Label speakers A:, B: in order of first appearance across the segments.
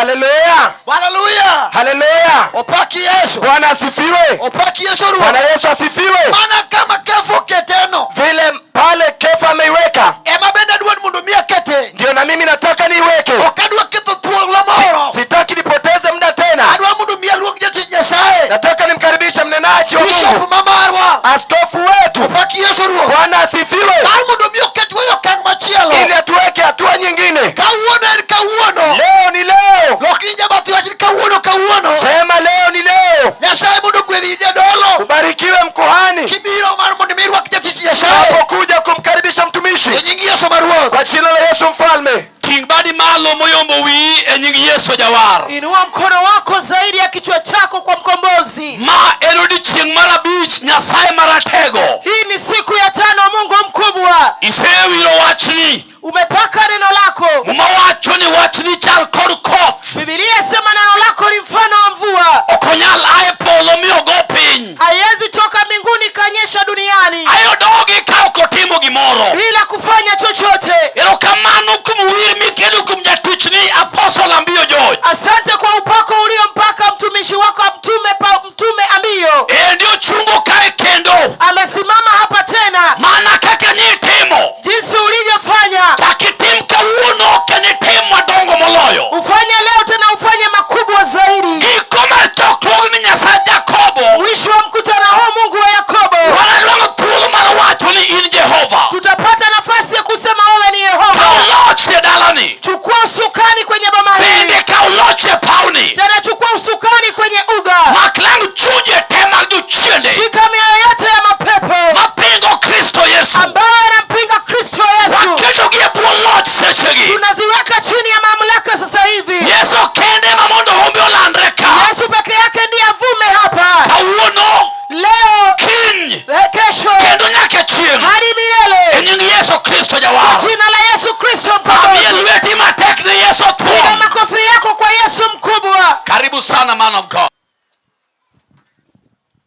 A: Haleluya,
B: Haleluya.
A: Haleluya.
B: Opaki Yesu.
A: Bwana asifiwe.
B: Opaki Yesu
A: Bwana
B: Ruoth.
A: Yesu asifiwe.
B: Mana kama Kefa oketeno.
A: Vile pale Kefa ameiweka,
B: Ema bende adwa ni mondo mi akete.
A: Ndio na mimi nataka niiweke.
B: Ok adwa ketho thuolo moro.
A: Sitaki nipoteze muda tena.
B: Adwa mondo mi aluong jatich Nyasaye.
A: Nataka nimkaribishe mnenaji wa
B: Bishop
A: Mungu,
B: ma marwa.
A: Askofu wetu.
B: Opaki Yesu Ruoth.
A: Bwana asifiwe,
B: Mar mondo mi oketwa e okang' machielo.
A: Ili atuweke hatua nyingine.
B: Kawuono en kawuono.
A: Leo ni leo.
B: Lokni jabathi wach ni kawuono kawuono.
A: Sema leo ni leo.
B: Nyasaye mondo ogwedhi jadolo.
A: Ubarikiwe mkuhani
B: Kibiro mar mondo mi irwak jatich Nyasaye.
A: Unapokuja kumkaribisha mtumishi
B: E nying Yesu ma Ruoth.
A: Kwa jina la Yesu mfalme.
C: Ting' badi malo moyombo wiyi e nying Yesu jawar.
D: Inua mkono wako zaidi ya kichwa chako kwa mkombozi.
C: Ma en odiechieng' mar abich Nyasaye maratego.
D: Hii ni siku ya tano, Mungu mkubwa.
C: Isewiro wachni.
D: Umepaka neno lako.
C: Muma wacho ni wachni chal kod koth.
D: Bibilia sema neno lako ni mfano wa mvua.
C: Ok onyal a e polo mi ogo piny.
D: Haiwezi toka mbinguni kanyesha duniani
C: Ayo dogi ka ok otimo gimoro.
D: Bila kufanya chochote.
C: Erokamano kuom wir miketo kuom jatichni Apostle Ambiyo George.
D: Asante kwa upako uliompaka mtumishi wako mtume pa, mtume Ambiyo.
C: Endi ochungo kae kendo.
D: Amesimama hapa tena.
C: Mana kaka nitimo.
D: Jinsi ulivyofanya.
C: Chak itim kawuono kendo itim madongo moloyo.
D: Ufanye leo tena ufanye makubwa zaidi.
C: Giko mar chokruogni Nyasaye Jakobo.
D: Mwisho wa mkutano huu Mungu wa Yakobo.
C: Wananwang'o thuolo mar wacho ni in Jehova.
D: Tutapata nafasi ya kusema wewe ni Yehova.
C: Kaw loch e dalani.
D: Chukua usukani kwenye boma hii.
C: Bende kaw loch e pawni.
D: Tena chukua usukani kwenye uga.
C: Mak lang chunje te mag jochiende.
D: Shika mioyo yote ya mapepo
C: Mapingo Kristo Yesu.
D: Ambayo yanampinga Kristo Yesu.
C: Waketogi e bwo loch sechegi.
D: Tunaziweka chini ya mamlaka sasa hivi.
C: Yesu kende ma mondo humbe olandre ka.
D: Yesu peke yake ndiye avume hapa.
C: Kawuono.
D: Leo.
C: Kiny.
D: Kesho.
C: Kendo nyaka chieng'.
D: Hadi milele.
C: E nying Yesu Kristo jawar.
D: Kwa jina la Yesu Kristo mkombozi.
C: Pamie lweti matek ni Yesu
D: Piga
C: thuon.
D: makofi yako kwa Yesu mkubwa.
C: Karibu sana, man of God.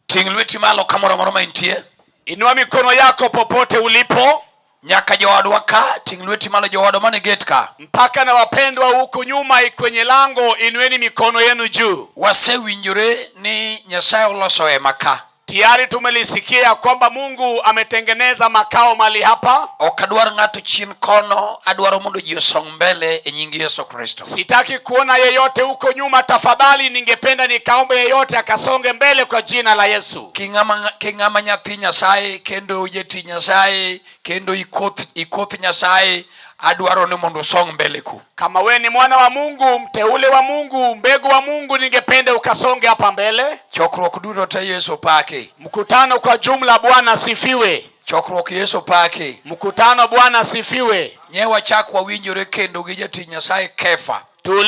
E: Ting' lweti malo kamoro amora ma intie.
C: Inua mikono yako popote ulipo.
E: Nyaka jowadwa ka, ting' lweti malo jowadwa mane gate ka.
C: Mpaka na wapendwa huku nyuma kwenye lango, inueni mikono yenu juu.
E: Wasewinjore ni Nyasaye oloso hema ka.
C: Tayari tumelisikia kwamba Mungu ametengeneza makao mali hapa.
E: Ok adwar ng'ato chien kono, adwaro mondo ji osong mbele e nying Yesu Kristo.
C: Sitaki kuona yeyote huko nyuma, tafadhali ningependa nikaombe yeyote akasonge mbele kwa jina la Yesu.
E: King'ama nyathi Nyasaye kendo jati Nyasaye kendo ikoth Nyasaye, adwaro ni mondo usong mbele ku.
C: Kama we ni mwana wa Mungu, mteule wa Mungu, mbegu wa Mungu, ningependa ukasonge hapa mbele.
E: Chokruok duto te Yesu paki.
C: Mkutano kwa jumla, Bwana asifiwe.
E: Chokruok Yesu paki.
C: Mkutano, Bwana asifiwe.
E: Nye wachak wawinjore kendo gi jatich Nyasaye Kefa.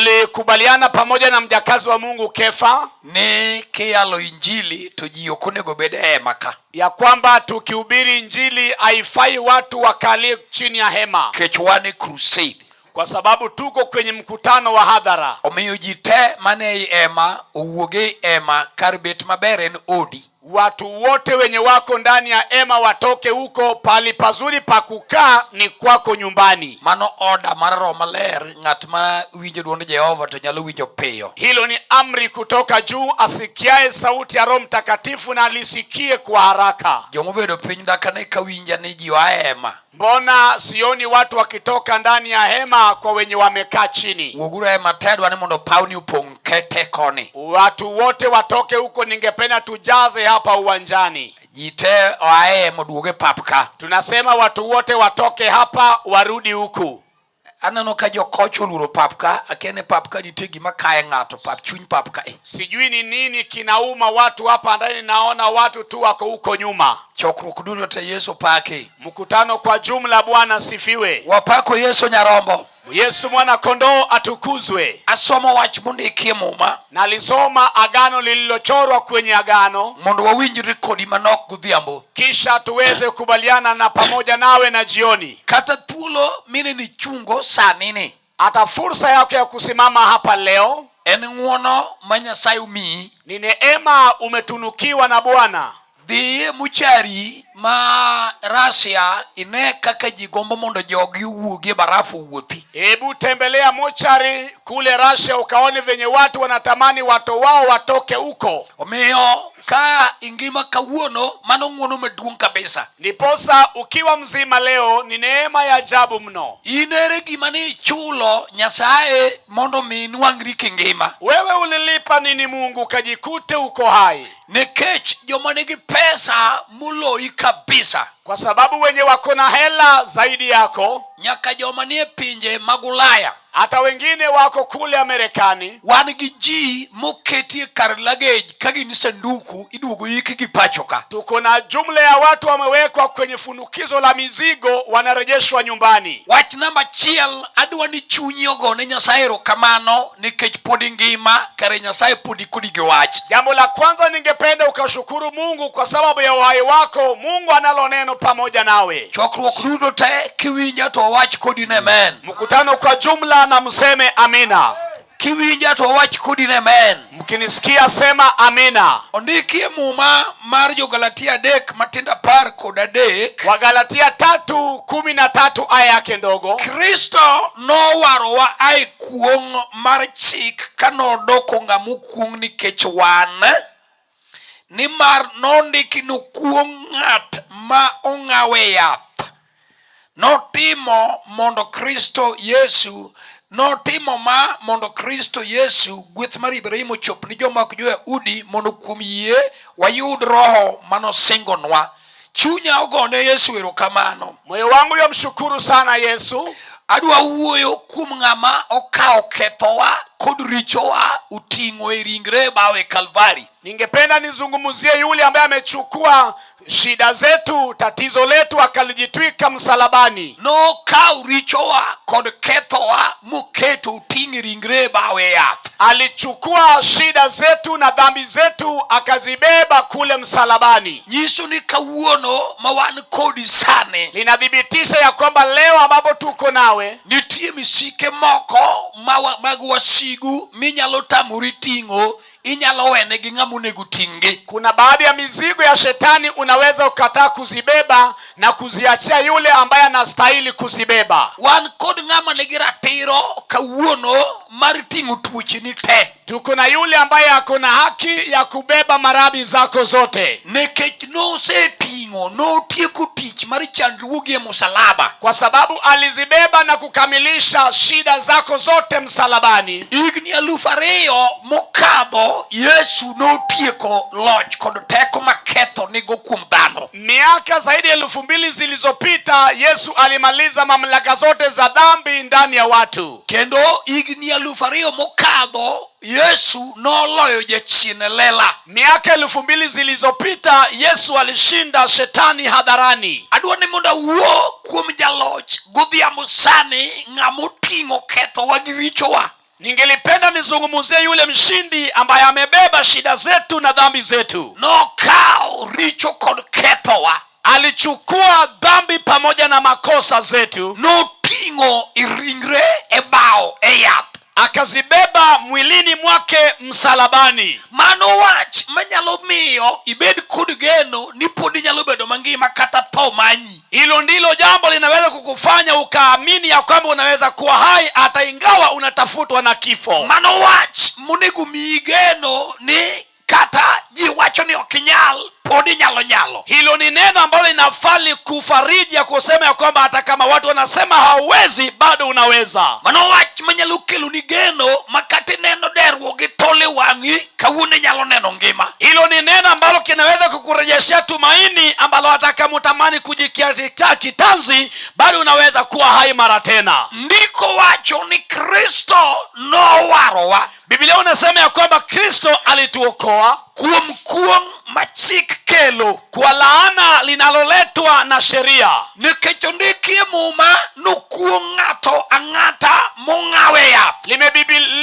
C: Tulikubaliana pamoja na mjakazi wa Mungu Kefa
E: ni kiyalo injili to ji ok onego bed e hema ka.
C: Ya kwamba tukihubiri injili haifai watu wakalie chini ya hema.
E: Nikech wan e crusade.
C: Kwa sababu tuko kwenye mkutano wa hadhara.
E: Omiyo ji te mane ei hema owuog ei hema kar bet maber en odi.
C: Watu wote wenye wako ndani ya hema watoke huko, pali pazuri pa kukaa ni kwako nyumbani.
E: Mano oda mar Roho Maler, ng'at ma winjo duond Jehova to nyalo winjo piyo.
C: Hilo ni amri kutoka juu, asikiaye sauti ya Roho Mtakatifu na alisikie kwa haraka.
E: Jomobedo piny dakane ka winja ni ji oa e hema.
C: Mbona sioni watu wakitoka ndani ya hema kwa wenye wamekaa chini?
E: Wuoguru e hema te, adwa ni mondo pawni opong' kete koni.
C: Watu wote watoke huko, ningependa tujaze hapa uwanjani.
E: Ji te oa e hema oduog e pap ka.
C: Tunasema watu wote watoke hapa warudi huku.
E: Aneno ka jokoch oluoro pap ka, akia ni pap ka nitie gima kaye ng'ato, pap chuny pap ka.
C: Sijui ni nini kinauma watu hapa ndani, naona watu tu wako huko nyuma.
E: Chokruok duto te Yesu paki.
C: Mkutano kwa jumla, Bwana sifiwe.
E: Wapako Yesu nyarombo.
C: Yesu mwana kondoo atukuzwe.
E: Asomo wach mondiki e Muma.
C: Nalisoma agano lililochorwa kwenye agano.
E: Mondo wawinjre kodi manok godhiambo.
C: Kisha tuweze kukubaliana na pamoja nawe na jioni.
E: Kata thuolo minene chungo sani ni.
C: Hata fursa yako ya kusimama hapa leo.
E: En ng'uono ma Nyasaye omiyi.
C: Ni neema umetunukiwa na Bwana.
E: Dhi e mochari ma Russia ine kaka ji gombo mondo jogi owuogi e barafu owuothi.
C: Hebu tembelea mochari Kule Russia ukaone venye watu wanatamani watu wao watoke huko.
E: Omiyo ka ingima kawuono mano ng'uono maduong' kabisa.
C: Ndiposa ukiwa mzima leo ni neema ya ajabu mno.
E: In ere gima ni ichulo Nyasaye mondo mi inwang'ri kingima?
C: Wewe ulilipa nini Mungu ukajikute uko hai?
E: Nikech joma nigi pesa moloyi kabisa,
C: Kwa sababu wenye wako na hela zaidi yako,
E: nyaka joma nie pinje mag Ulaya,
C: hata wengine wako kule Amerikani,
E: wan gi ji moketi e kar luggage ka gin sanduku iduogo ikgi pacho ka.
C: Tuko na jumla ya watu wamewekwa kwenye funukizo la mizigo, wanarejeshwa nyumbani.
E: Wach namba achiel, adwa ni chunyi ogone Nyasaye erokamano nikech pod ingima, kare Nyasaye pod kodi gi wach.
C: Jambo la kwanza, ningependa ukashukuru Mungu kwa sababu ya uhai wako. Mungu analo neno pamoja nawe.
E: Chokruok duto te kiwinja to wach kodi ni amen.
C: Mkutano kwa jumla na mseme amina.
E: Kiwinja to wach kodi ni amen.
C: Mkinisikia sema amina.
E: Ondiki e Muma mar Jogalatia 3 matindo 13.
C: Wagalatia 3:13 aya yake ndogo.
E: Kristo nowarowa ae kuong' mar chik ka nodoko ng'ama okuong' nikech wan, nimar nondiki nokuong' ng'at ma ong'aw e yath. Notimo mondo Kristo Yesu, notimo ma mondo Kristo Yesu gweth mar Ibrahim ochop ni joma ok jo-Yahudi, mondo kuom yie wayud Roho manosingonwa. Chunya ogone Yesu erokamano.
C: Moyo wangu yamshukuru sana Yesu.
E: Adwa wuoyo kuom ng'ama okawo kethowa kod richowa oting'o e ringre bao e Kalvari.
C: Ningependa nizungumzie yule ambaye amechukua shida zetu, tatizo letu, akalijitwika msalabani.
E: Nokawo richowa kod kethowa moketo oting'o e ringre bao e yath.
C: Alichukua shida zetu na dhambi zetu akazibeba kule msalabani.
E: Nyiso ni kawuono ma wan kodi sani,
C: Linathibitisha ya kwamba leo ambapo tuko nawe,
E: nitie misike moko mag wasigu minyalo tamori ting'o, inyalo wene gi ng'ama onego ting'gi.
C: Kuna baadhi ya mizigo ya shetani unaweza ukataa kuzibeba na kuziachia yule ambaye anastahili kuzibeba.
E: Wan kod ng'ama nigi ratiro kawuono mar ting'o tuocheni te.
C: Tuko na yule ambaye ako na haki ya kubeba maradhi zako zote,
E: nikech noseting'o, notieko tich mar chandruogi e musalaba.
C: Kwa sababu alizibeba na kukamilisha shida zako zote msalabani.
E: Higni 2000 mokadho, Yesu notieko loch kod teko maketho nigo kuom dhano.
C: Miaka zaidi ya 2000 zilizopita, Yesu alimaliza mamlaka zote za dhambi ndani ya watu.
E: Kendo higni 2000 mokadho, Yesu noloyo jachien e lela.
C: Miaka 2000 zilizopita, Yesu alishinda shetani hadharani.
E: Adwa ni mondo awuo kuom jaloch godhiambo sani, ng'ama oting'o kethowa gi richowa.
C: Ningelipenda nizungumzie yule mshindi ambaye amebeba shida zetu na dhambi zetu.
E: Nokawo richo kod kethowa,
C: Alichukua dhambi pamoja na makosa zetu,
E: noting'o e ringre e bao e yath.
C: Akazibeba mwilini mwake msalabani.
E: Mano wach manyalo miyo ibed kod geno ni pod inyalo bedo mangima kata tho manyi.
C: Hilo ndilo jambo linaweza kukufanya ukaamini ya kwamba unaweza kuwa hai hata ingawa unatafutwa na kifo.
E: Mano wach monego miyi geno ni kata ji wacho ni ok inyal, pod inyalo nyalo.
C: Hilo ni neno ambalo linafaa likufariji ya kusema ya kwamba hata kama watu wanasema hauwezi, bado unaweza.
E: Mano wach manyalo keloni geno ma kata ineno derruok gi tol e wang'i, kawuono inyalo neno ngima.
C: Hilo ni neno ambalo kinaweza kukurejeshea tumaini ambalo hata kama utamani kujikia kitanzi, bado unaweza kuwa hai mara tena.
E: Ndiko wacho ni Kristo nowarowa
C: Biblia unasema ya kwamba Kristo alituokoa
E: kuom kuong' ma chik kelo,
C: kwa laana linaloletwa na sheria,
E: nikech ondiki e Muma nokuong' ng'ato ang'ata mong'aw e yath.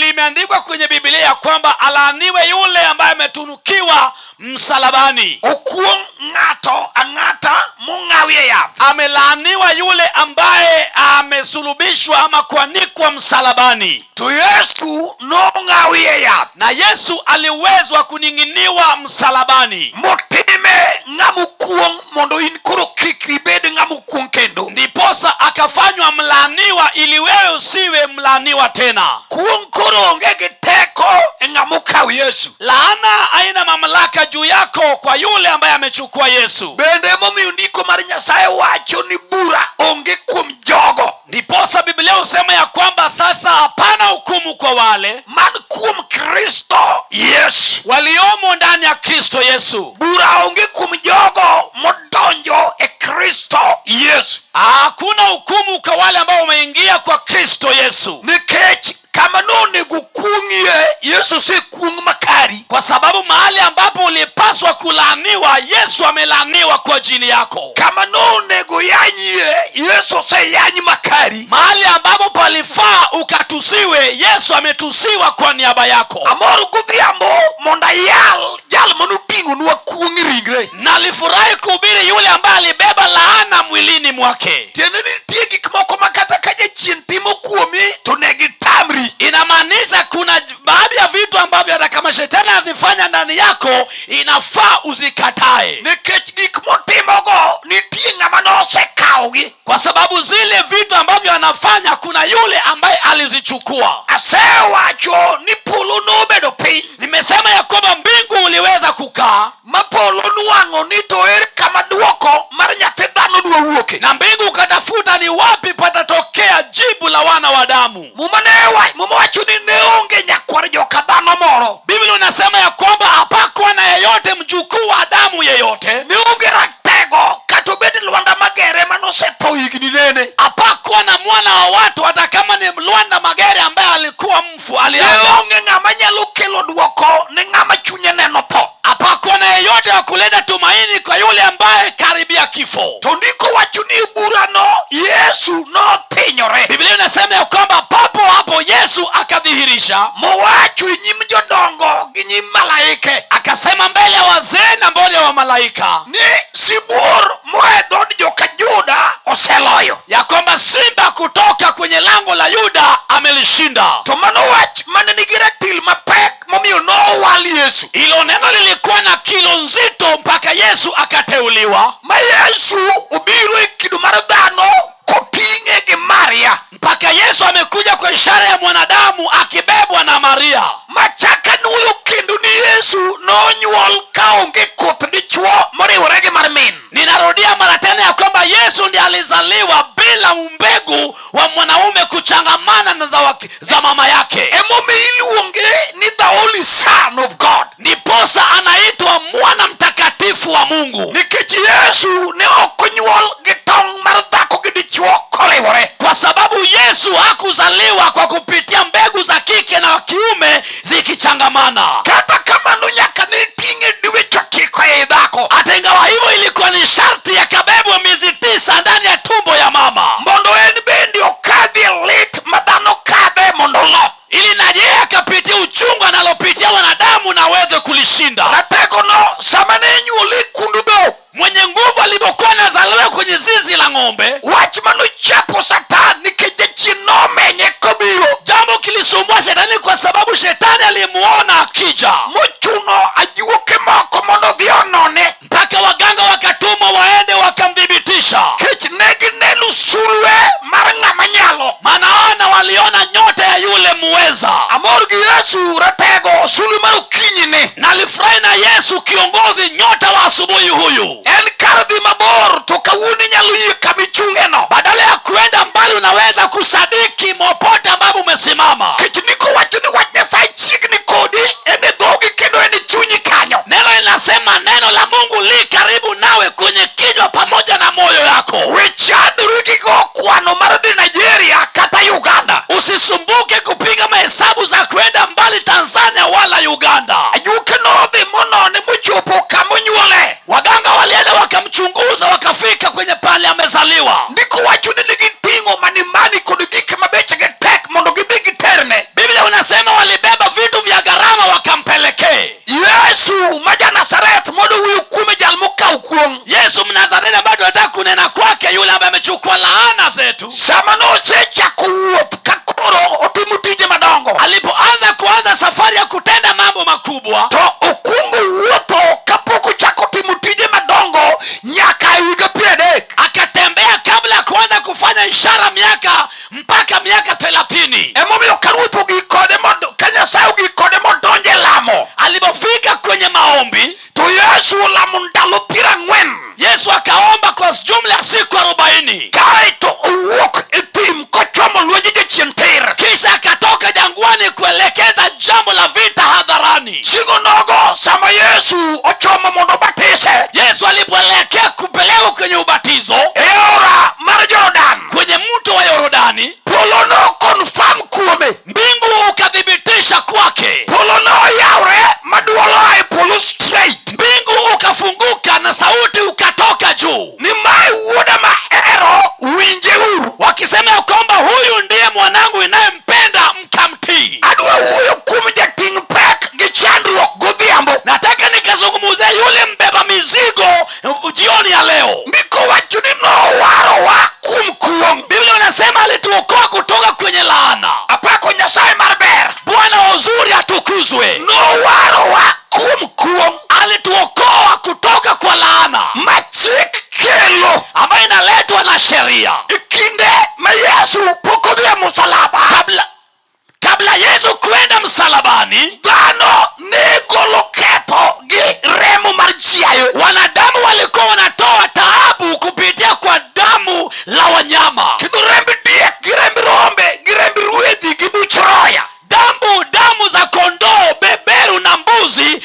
C: Limeandikwa kwenye Biblia ya kwamba alaaniwe yule ambaye ametunukiwa msalabani.
E: Okuong' ng'ato ang'ata mong'aw e yath.
C: Amelaaniwa yule ambaye amesulubishwa ama kuanikwa msalabani.
E: To Yesu nong'aw e yath
C: Na Yesu aliwezwa kuning'inizwa. mlaaniwa msalabani,
E: Motime ng'ama okuong' mondo in koro kik ibed ng'ama okuong' kendo.
C: Ndiposa akafanywa mlaaniwa ili wewe usiwe mlaaniwa tena.
E: Kuong' koro onge gi teko e ng'ama okawo Yesu.
C: Laana haina mamlaka juu yako kwa yule ambaye amechukua Yesu.
E: Bende emomiyo ndiko mar Nyasaye wacho ni bura onge kuom jogo
C: Ndiposa Biblia husema ya kwamba sasa hapana hukumu kwa wale
E: man kuom Kristo Yesu.
C: Waliomo ndani ya Kristo Yesu.
E: Bura onge kuom jogo modonjo e Kristo Yesu.
C: Hakuna hukumu kwa wale ambao wameingia kwa Kristo Yesu.
E: Nikech kama nonego kuong'ie, Yesu osekuong' makari.
C: Kwa sababu mahali ambapo ulipaswa kulaaniwa, Yesu amelaaniwa kwa ajili yako.
E: Kama nonego yanyie, Yesu oseyany makari.
C: Mahali ambapo palifaa ukatusiwe, Yesu ametusiwa kwa niaba yako.
E: Amor godhiambo mondo ayal jal manoting'onwa kuong' e ringre.
C: Nalifurahi kuhubiri yule ambaye alibeba laana mwilini mwake.
E: Tiende ni nitie gik moko ma kata ka jachien timo kuomi to ne gitamri.
C: Inamaanisha kuna baadhi ya vitu ambavyo hata kama shetani azifanya ndani yako, inafaa uzikatae.
E: Nikech gik motimogo nitie ng'ama nosekawogi.
C: Kwa sababu zile vitu ambavyo anafanya, kuna yule ambaye alizichukua.
E: Asewacho ni polo nobedo piny.
C: Nimesema ya kwamba mbingu uliweza kukaa.
E: Ma polo nwang'o ni to ere kama duoko mar nyathi dhano dwa wuoke.
C: Na mbingu ukatafuta ni wapi patatokea jibu la wana wa damu.
E: Muma ne wa, muma wacho ni ne onge nyakwar joka dhano moro.
C: Biblia inasema ya kwamba hapakuwa na yeyote mjukuu wa Adamu yeyote.
E: Ne onge ratego kata obed Lwanda Magere manosetho higni nene.
C: Hapakuwa na mwana wa watu, hata kama ni Lwanda Magere ambaye alikuwa mfu
E: Ne
C: aliaga.
E: onge ng'ama nyalo kelo duoko ne ng'ama chunye neno tho.
C: Hapakuwa na yeyote wa kuleta tumaini kwa yule ambaye karibia kifo.
E: To ndiko wacho ni e burano Yesu nothinyore.
C: Biblia inasema ya kwamba papo hapo Yesu akadhihirisha.
E: Mowacho e nyim jodongo gi nyim malaike.
C: Akasema mbele ya wazee na mbele ya malaika.
E: Ni sibuor moa e dhood joka Juda oseloyo.
C: Ya kwamba simba kutoka kwenye lango la Yuda amelishinda.
E: To mano wach mane nigi ratil mapek momiyo nowal Yesu.
C: Hilo neno lilikuwa na kilo nzito mpaka Yesu akateuliwa.
E: Ma Yesu obiro e kido mar dhano koting'e gi Maria.
C: Mpaka Yesu amekuja kwa ishara ya mwanadamu akibebwa na Maria.
E: Machaka nuoyo kendo ni Yesu nonyuol kaonge koth dichuo moriwore gi mar min.
C: Ninarudia mara tena ya kwamba Yesu ndiye alizaliwa bila mbegu wa mwanaume kuchangamana na za mama yake.
E: Emomiyo iluonge ni the Holy Son of God.
C: Ndiposa anaitwa mwana mtakatifu wa Mungu.
E: Nikech Yesu ne ok onyuol gi tong' mar dhako gi dichuo koriwore.
C: Kwa sababu Yesu hakuzaliwa kwa kupitia mbegu za kike na wa kiume zikichangamana.
E: Kata kamano nyaka ne ting'e dweche 9 ei dhako.
C: Hata ingawa hivyo ilikuwa ni sharti yakabebwa miezi 9 ndani ya tumbo ya mama.
E: Mondo en bende okadhie lit ma dhano kadhe mondo olo.
C: Ili na yeye akapitia uchungu analopitia wanadamu na aweze kulishinda.
E: Rategono sama ne inyuole e kundu dhok.
C: Mwenye nguvu alipokuwa anazaliwa kwenye zizi la ng'ombe.
E: Wach manochapo Satan nikech jachien nomenye kobiro.
C: Jambo kilisumbua shetani kwa sababu shetani alimuona akija.
E: Mochuno ajuoke moko mondo odhi onone.
C: Mpaka waganga wakatumwa waende wakamthibitisha.
E: Kech ne gineno sulwe mar ng'ama nyalo.
C: Maana wana waliona nyota ya yule muweza.
E: Amor gi Yesu ratego sulwe mar okinyi ni.
C: Nalifurahi na Yesu kiongozi nyota wa asubuhi huyu.
E: En kar dhi mabor to kawuono inyalo yie kama ichung'e no.
C: Badala ya kuenda mbali unaweza kusadiki popote ambapo umesimama.
E: Kech ndiko wacho ni wach Nyasaye chiegni kodi en e dhogi kendo en e chunyi kanyo.
C: Neno linasema neno la Mungu li karibu nawe kwenye kinywa pamoja na moyo yako.
E: We chandri gi go kwano mar dhi Nigeria kata Uganda.
C: Usisumbuke kupiga mahesabu za kwenda mbali Tanzania wala Uganda.
E: Ajuoke nodhi monone mochopo kama onyuole.
C: Waganga walienda wakamchunguza wakafika kwenye pale amezaliwa.
E: Ndiko wacho ni negiting'o manimani kod gik ma bechgi tek mondo gidhi giterne.
C: Biblia unasema walibeba vitu vya gharama wakampelekee.
E: Yesu ma ja-Nazareth mondo wuoyo kuome jal mokawo kuong'.
C: Yesu Mnazareti ambaye tunataka kunena kwake, yule ambaye amechukua laana zetu.
E: Sama nosechako wuoth ka koro otimo tije madongo.
C: Alipoanza kuanza safari ya kutenda mambo makubwa.
E: To okwongo Chieng'o nogo sama Yesu ochomo mondo obatise
C: Yesu alipoelekea kupelekwa kwenye ubatizo
E: e aora mar Jordan,
C: kwenye mto wa Yordani,
E: polo no confirm kuome.
C: Mbingu ukathibitisha kwake,
E: Polo noyawre maduol oa e polo straight
C: mbingu ukafunguka na sauti ukatoka juu
E: ni mae wuoda mahero, winjeuru.
C: Wakisema ya kwamba huyu ndiye mwanangu inayempenda, mkamtii.
E: Adwa wuoyo kuom jating' pek gi chandruok godhiambo.
C: Nataka nikazungumzia yule mbeba mizigo jioni ya leo.
E: Ndiko wacho ni nowarowa kuom kuong'.
C: Biblia inasema alituokoa kutoka kwenye laana.
E: Apako Nyasaye mar ber.
C: Bwana wa uzuri atukuzwe.
E: Nowarowa kuom kuong'
C: Alituokoa kutoka kwa laana
E: ma chik kelo
C: ambayo inaletwa na sheria.
E: E kinde ma Yesu pok odhi e musalaba,
C: Kabla Yesu kwenda msalabani,
E: dhano ne golo ketho gi remo mar chiayo.
C: Wanadamu walikuwa wanatoa taabu kupitia kwa damu la wanyama,
E: Kendo remb diek gi remb rombe gi remb ruedhi gi buch roya.
C: Damu za kondoo, beberu na mbuzi.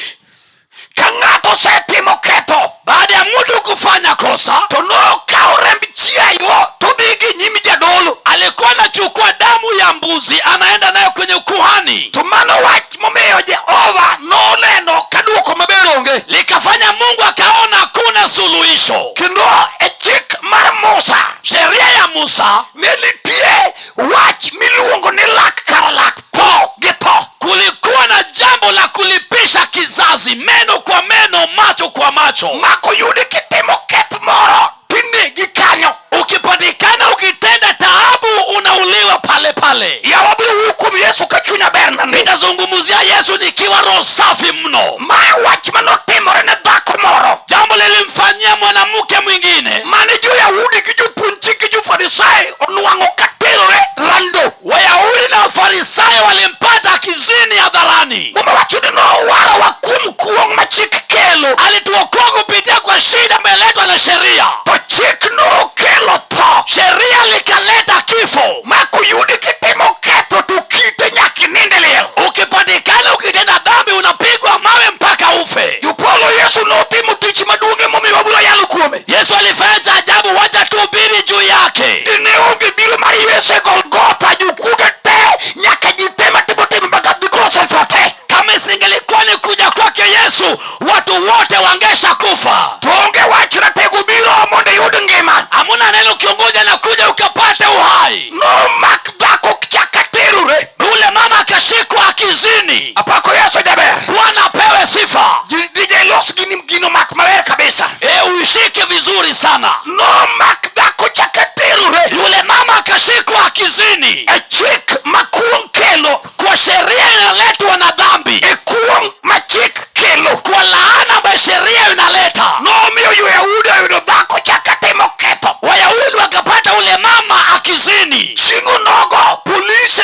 E: Ka ng'ato osetimo ketho,
C: Baada ya mtu kufanya kosa,
E: to nokawo remb chiayo todhi gi nyim jadolo.
C: Alikuwa anachukua damu ya mbuzi anaenda nayo kwenye ukuhani.
E: To mano wach momiyo Jehova noneno ka duoko maber onge.
C: Likafanya Mungu akaona hakuna suluhisho.
E: Kendo e chik mar Musa,
C: Sheria ya Musa,
E: ne nitie wach miluongo ni lak kar lak, tho gi tho.
C: Kulikuwa na jambo la kulipisha kizazi, meno kwa meno, macho kwa macho.
E: Makoyudi kitimo keth moro tinegi kanyo.
C: Ukipatikana ukitenda taabu, unauliwa pale pale.
E: Yawa biro wuoyo kuom Yesu ka chunya ber nandi.
C: Nitazungumzia Yesu nikiwa roho safi mno.
E: Ma wach manotimore ne dhako moro
C: Jambo lilimfanyia mwanamke mwingine
E: mane jo-Yahudi gi jopuonj chik gi jo-Farisai onwang'o ka terore rando.
C: Wayahudi na Wafarisayo walimpata akizini hadharani.
E: Muma wacho ni nowarowa kuom kuong' ma chik kelo.
C: Alituokoa kupitia kwa shida imeletwa na sheria.
E: To chik nokelo tho.
C: Sheria likaleta kifo.
E: Makoyudi kitimo ketho to kite nyaka inind e liel.
C: Ukipatikana ukitenda dhambi, unapigwa mawe mpaka ufe.
E: Jopolo Yesu notimo tich maduong' emomiyo wabiro yalo kuome.
C: Yesu alifanya cha ajabu, wacha tuhubiri juu yake.
E: Dine onge biro mar Yesu e Golgotha, jokuoge te nyaka ji te matimo timbe mag adhiko osetho te.
C: Kama isingelikuwa ni kuja kwake Yesu, watu wote wangesha kufa.
E: To onge wach ratego biro mondo iyud ngima.
C: Hamuna neno kiongozi anakuja ukapate uhai.
E: Nomak dhako chaka terore.
C: Yule mama akashikwa akizini.
E: Apako Yesu jaber.
C: Bwana apewe sifa.
E: DJ los gini gino mak maber kabisa.
C: E, uishike vizuri sana.
E: Nomak dhako chaka terore.
C: Yule mama akashikwa akizini.
E: E chik ma kuong' kelo.
C: Kwa sheria inaletwa na dhambi,
E: E kuong' ma chik kelo.
C: Kwa laana ambayo sheria inaleta.
E: Nomiyo jo-Yahudi oyudo dhako chaka timo ketho.
C: Wayahudi wakapata ule mama akizini.
E: Chieng'o nogo polise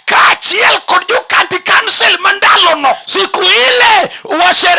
E: kaachiel kod jo county council mandalono
C: Siku ile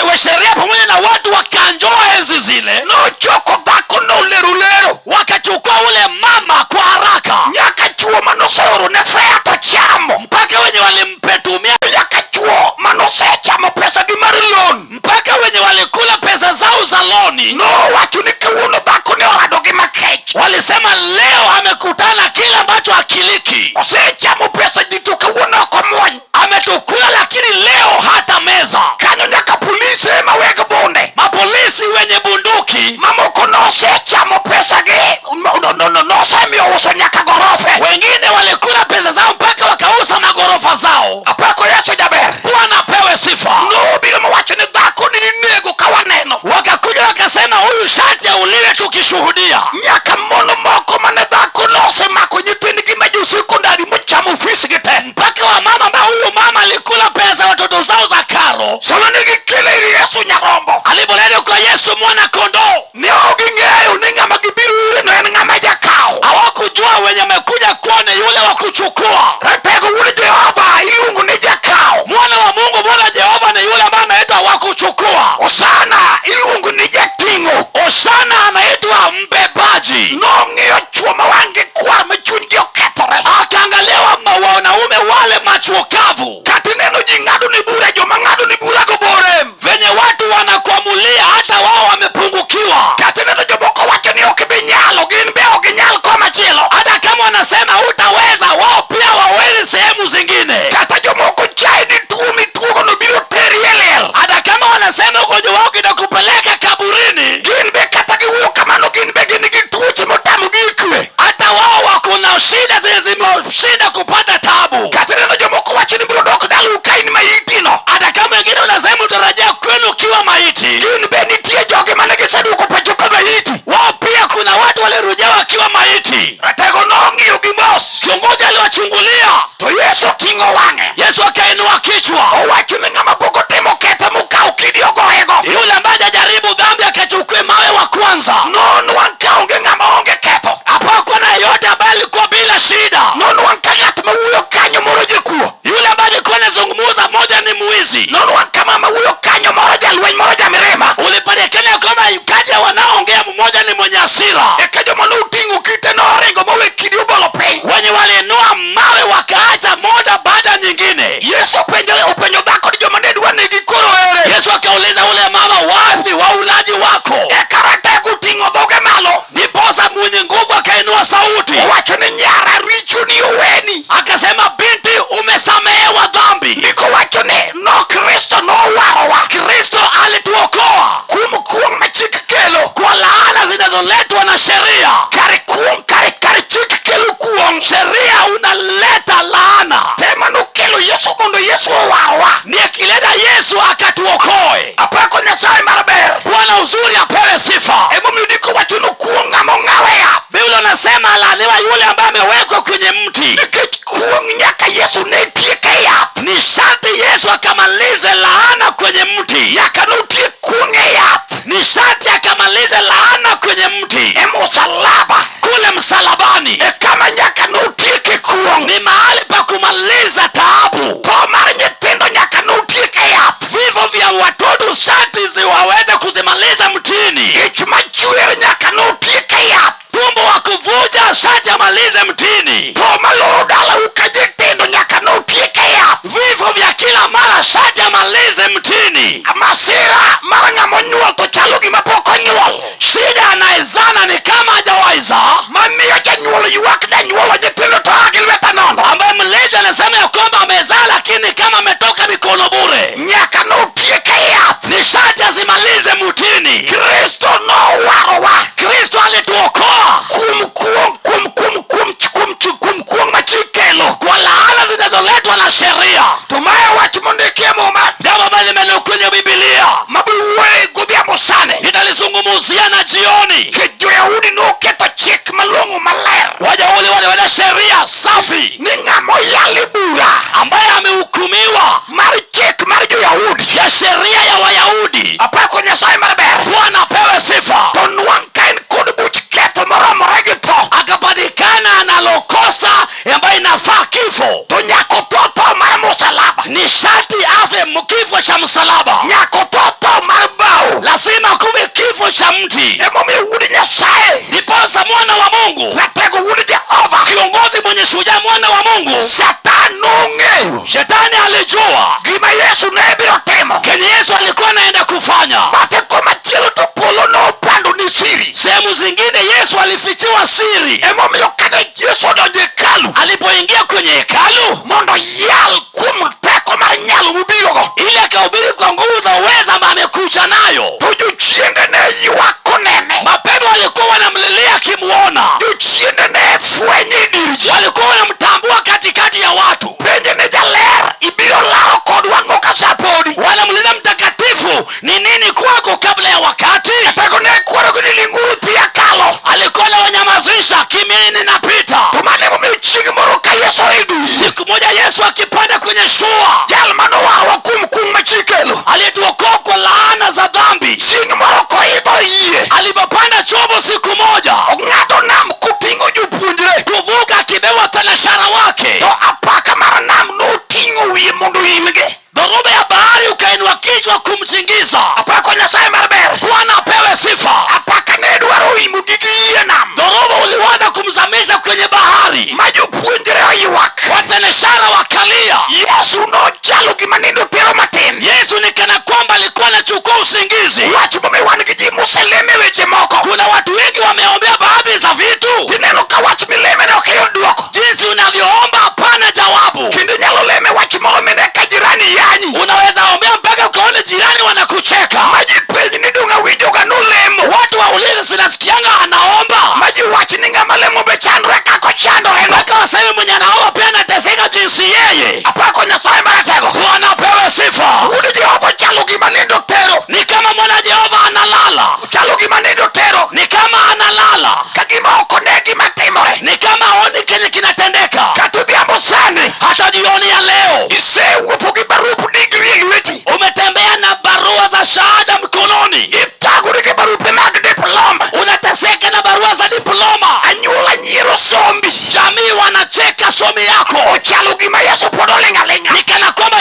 C: washeria pamoja na watu wa kanjoa enzi zile
E: nochoko dhako no lero lero,
C: wakachukua ule mama kwa haraka,
E: nyaka chuo manoseoro ne fare to chamo,
C: mpaka wenye walimpetumia,
E: nyaka chuo manosechamo pesa gi mar loan,
C: mpaka wenye walikula pesa zao za loni,
E: nowacho ni kawuono dhako ne orado gi makech.
C: Walisema leo amekutana kile ambacho akiliki.
E: Osechamo pesa ji to kawuono ok omuony.
C: Ametukula, lakini leo hata meza.
E: Kanyo nyaka polise maweg bunde,
C: Mapolisi wenye bunduki,
E: mamoko nosechamo pesa gi nosemiyo uso nyaka gorofe.
C: Wengine walikula pesa zao mpaka wakauza magorofa zao.
E: Apako Yesu jaber.
C: Bwana apewe sifa.
E: Nobiro mowacho ni dhako ni inego ka waneno.
C: Wakakuja wakasema huyu sharti auliwe tukishuhudia.
E: Nyaka mon moko mane dhako nosemako nyithindgi ma jo sekondari mochamo fees gi te,
C: Mpaka wamama ambao huyu mama alikula pesa watoto zao za karo,
E: sama ne gikele ir Yesu nyarombo,
C: alipoletwa kwa Yesu mwana kondoo,
E: ne ok ging'eyo ni ng'ama gibiro ire no en ng'ama jakawo.
C: Hawakujua wenye amekuja kuone yule wa kuchukua.
E: Ratego wuod Jehova iluongo ni jakawo.
C: Mwana wa Mungu, Bwana Jehova ni yule ambaye anaitwa wa kuchukua.
E: Osana iluongo ni jating'o.
C: Osana anaitwa mbebaji.
E: Nong'iyo chuo ma wang'gi kwar ma chunygi okethore.
C: Akaangalia wanaume wale macho kavu.
E: Kata ineno ji ng'ado ne bura, joma ng'ado ne bura go.
C: wakiwa maiti.
A: Gin be nitie jogi mane giseduoko pacho ka maiti.
C: Wao pia kuna watu walirejea wakiwa maiti.
A: Ratego nong'iyo gi mos.
C: Kiongozi aliwachungulia.
A: To Yesu ting'o wang'e.
C: Yesu akainua kichwa.
A: Owacho ni ng'ama pok otimo ketho mokawo kidi ogoyego.
C: Yule ambaye hajajaribu dhambi akachukue mawe wa kwanza.
A: Nonwang' ka onge ng'ama onge ketho.
C: Hapakuwa na yeyote ambaye alikuwa bila shida.
A: Nonwang' ka ng'at mawuoyo kanyo moro jakuo.
C: Yule ambaye alikuwa anazungumza, moja ni mwizi.
A: Nonwang' ka mama wuoyo kanyo moro jalweny moro jamirima.
C: Ulipatikana kwamba kati ya wanaoongea mmoja ni mwenye hasira.
A: Eka joma noting'o kite noringo mowe kidi obolo piny.
C: Wenye waliinua mawe wakaacha moja baada ya nyingine.
A: Yesu openjo dhako ni joma ne dwa negi koro ere.
C: Yesu akauliza ule mama, wapi waulaji wako?
A: Eka ratego oting'o dhoge malo.
C: Ndiposa mwenye nguvu akainua sauti
A: Owacho ni nyara richoni oweni.
C: akasema, binti, umesamehewa dhambi.
A: Ndiko wacho ni no Kristo nowarowa.
C: Kristo alituokoa
A: Kuom kuong' ma chik kelo.
C: kwa laana zinazoletwa na sheria.
A: Kare kuong' kare chik kelo kuong'.
C: Sheria unaleta laana,
A: Tema nokelo Yesu mondo Yesu owarwa.
C: ndiye kileta Yesu akatuokoe.
A: Apako Nyasaye mar ber.
C: Bwana uzuri apewe sifa.
A: Emomiyo ndiko wacho ni kuong' ng'ama ong'aw e yath.
C: Biblia inasema alaaniwa yule ambaye amewekwa kwenye mti.
A: Nikech kuong' nyaka Yesu ne tiek e yath.
C: Ni sharti Yesu akamalize laana kwenye mti.
A: Nyaka notiek kuong' e yath.
C: Ni sharti akamalize laana kwenye mti,
A: E musalaba.
C: kule msalabani.
A: E kama nyaka notieke kuong'.
C: Ni mahali pa kumaliza taabu.
A: Tho mar nyithindo nyaka notiek e yath.
C: Vifo vya watoto sharti ziwaweze kuzimaliza mtini.
A: Ich machwer nyaka notiek e yath.
C: Tumbo wa kuvuja sharti amalize mtini.
A: Tho maloro dalau ka jitindo nyaka notiek e yath.
C: Vifo vya kila mara sharti amalize mtini.
A: Masira mar ng'ama onyuol to chalo gima pok onyuol.
C: Shida anayezana ni kama hajawahi zaa,
A: Mamiyo janyuol ywak ni anyuolo nyithindo to a gi lweta nono.
C: ambaye mlezi anasema ya kwamba amezaa lakini kama ametoka mikono bure.
A: Nyaka notiek e yath.
C: Ni sharti azimalize mtini.
A: Kristo nowarowa
C: Kristo alituokoa
A: kuom kuong' kuom kuom kuom kuom kuom kuong' ma chik kelo.
C: kwa laana zinazoletwa na sheria.
A: To mae wach mondiki e Muma
C: Jambo ambalo limenukuu kwenye Biblia
A: mabiro wuoye godhiambo sani.
C: nitalizungumzia na jioni.
A: Nikech jo-Yahudi noketo chik malong'o maler
C: Wayahudi waliweka sheria safi
A: ni ng'ama oyal e bura
C: ambaye amehukumiwa
A: mar chik mar jo-Yahudi.
C: ya sheria ya Wayahudi.
A: Apako Nyasaye mar ber.
C: Bwana apewe sifa.
A: To nwang' ka en kod buch ketho moromore gi tho.
C: Akapatikana analokosa ambayo inafaa kifo,
A: To nyaka otho tho mar musalaba.
C: ni sharti afe kifo cha msalaba,
A: Nyaka otho tho mar bao.
C: lazima kufe kifo cha mti.
A: Emomiyo wuod Nyasaye
C: Ndiposa mwana wa Mungu,
A: ratego wuod Jehova
C: kiongozi mwenye shujaa, mwana wa Mungu,
A: Satan nong'eyo
C: shetani alijua
A: gima Yesu ne biro timo.
C: kenye Yesu alikuwa anaenda kufanya.
A: Bathe komachielo to polo nopando ni siri.
C: Sehemu zingine Yesu alifichiwa siri.
A: Emomiyo kane Yesu odonjo e hekalu
C: Alipoingia kwenye hekalu
A: mondo yal kuom teko mar nyalo mobirogo,
C: ili akahubiri kwa nguvu za uweza ambayo amekuja nayo,
A: to jochiende ne ywak konene.
C: mapepo walikuwa wanamlilia akimuona,
A: Jochiende ne fwenye e dir ji.
C: walikuwa wanamtambua katikati ya watu,
A: Penje ni jaler ibiro laro kodwa ang'o ka sa podi.
C: wanamlilia mtakatifu, ni nini kwako kabla ya wakati?
A: Teko ne kwarogi ni ling'uru pi akalo.
C: Alikuwa anawanyamazisha, kimyeni, ninapita.
A: To mano emomiyo chieng' moro ka Yesu oidho yie,
C: Siku moja Yesu akipanda kwenye shua,
A: jal manowarowa kuom kum ma chik kelo,
C: alituokoa kwa laana za dhambi.
A: chieng' moro koidho yie,
C: Alipopanda chombo siku moja
A: ong'ado nam koting'o jopuonjre.
C: kuvuka akibeba thenashara wake,
A: To apaka mar nam noting'o wiye mondo oimgi.
C: dhoruba ya bahari ukainua kichwa kumzingiza.
A: Apako Nyasaye mar ber.
C: Bwana apewe sifa.
A: Apaka ne dwaro imogi gi yie nam
C: Dhoruba uliweza kumzamisha kwenye bahari,
A: ma jopuonjre oywak.
C: wathenashara wakalia.
A: Yesu nochalo gima nindo tero matin.
C: Yesu ni kana kwamba alikuwa anachukua usingizi.
A: Wach momiyo wan gi ji moseleme weche moko.
C: Kuna watu wengi wameombea baadhi za vitu,
A: Tineno ka wach mileme ne ok iyud dwoko.
C: jinsi unavyoomba hapana jawabu.
A: Kendo inyalo leme wach moro mine ka jirani yanyi.
C: Unaweza ombea mpaka ukaone jirani wanakucheka,
A: Ma ji penj ni dong' awinjoga nolemo.
C: watu waulize, sinasikianga anaomba,
A: Ma ji wach ni ng'ama lemo be chandore kaka ochandore no.
C: mpaka waseme mwenye anaomba pia anateseka jinsi yeye.
A: Apako Nyasaye.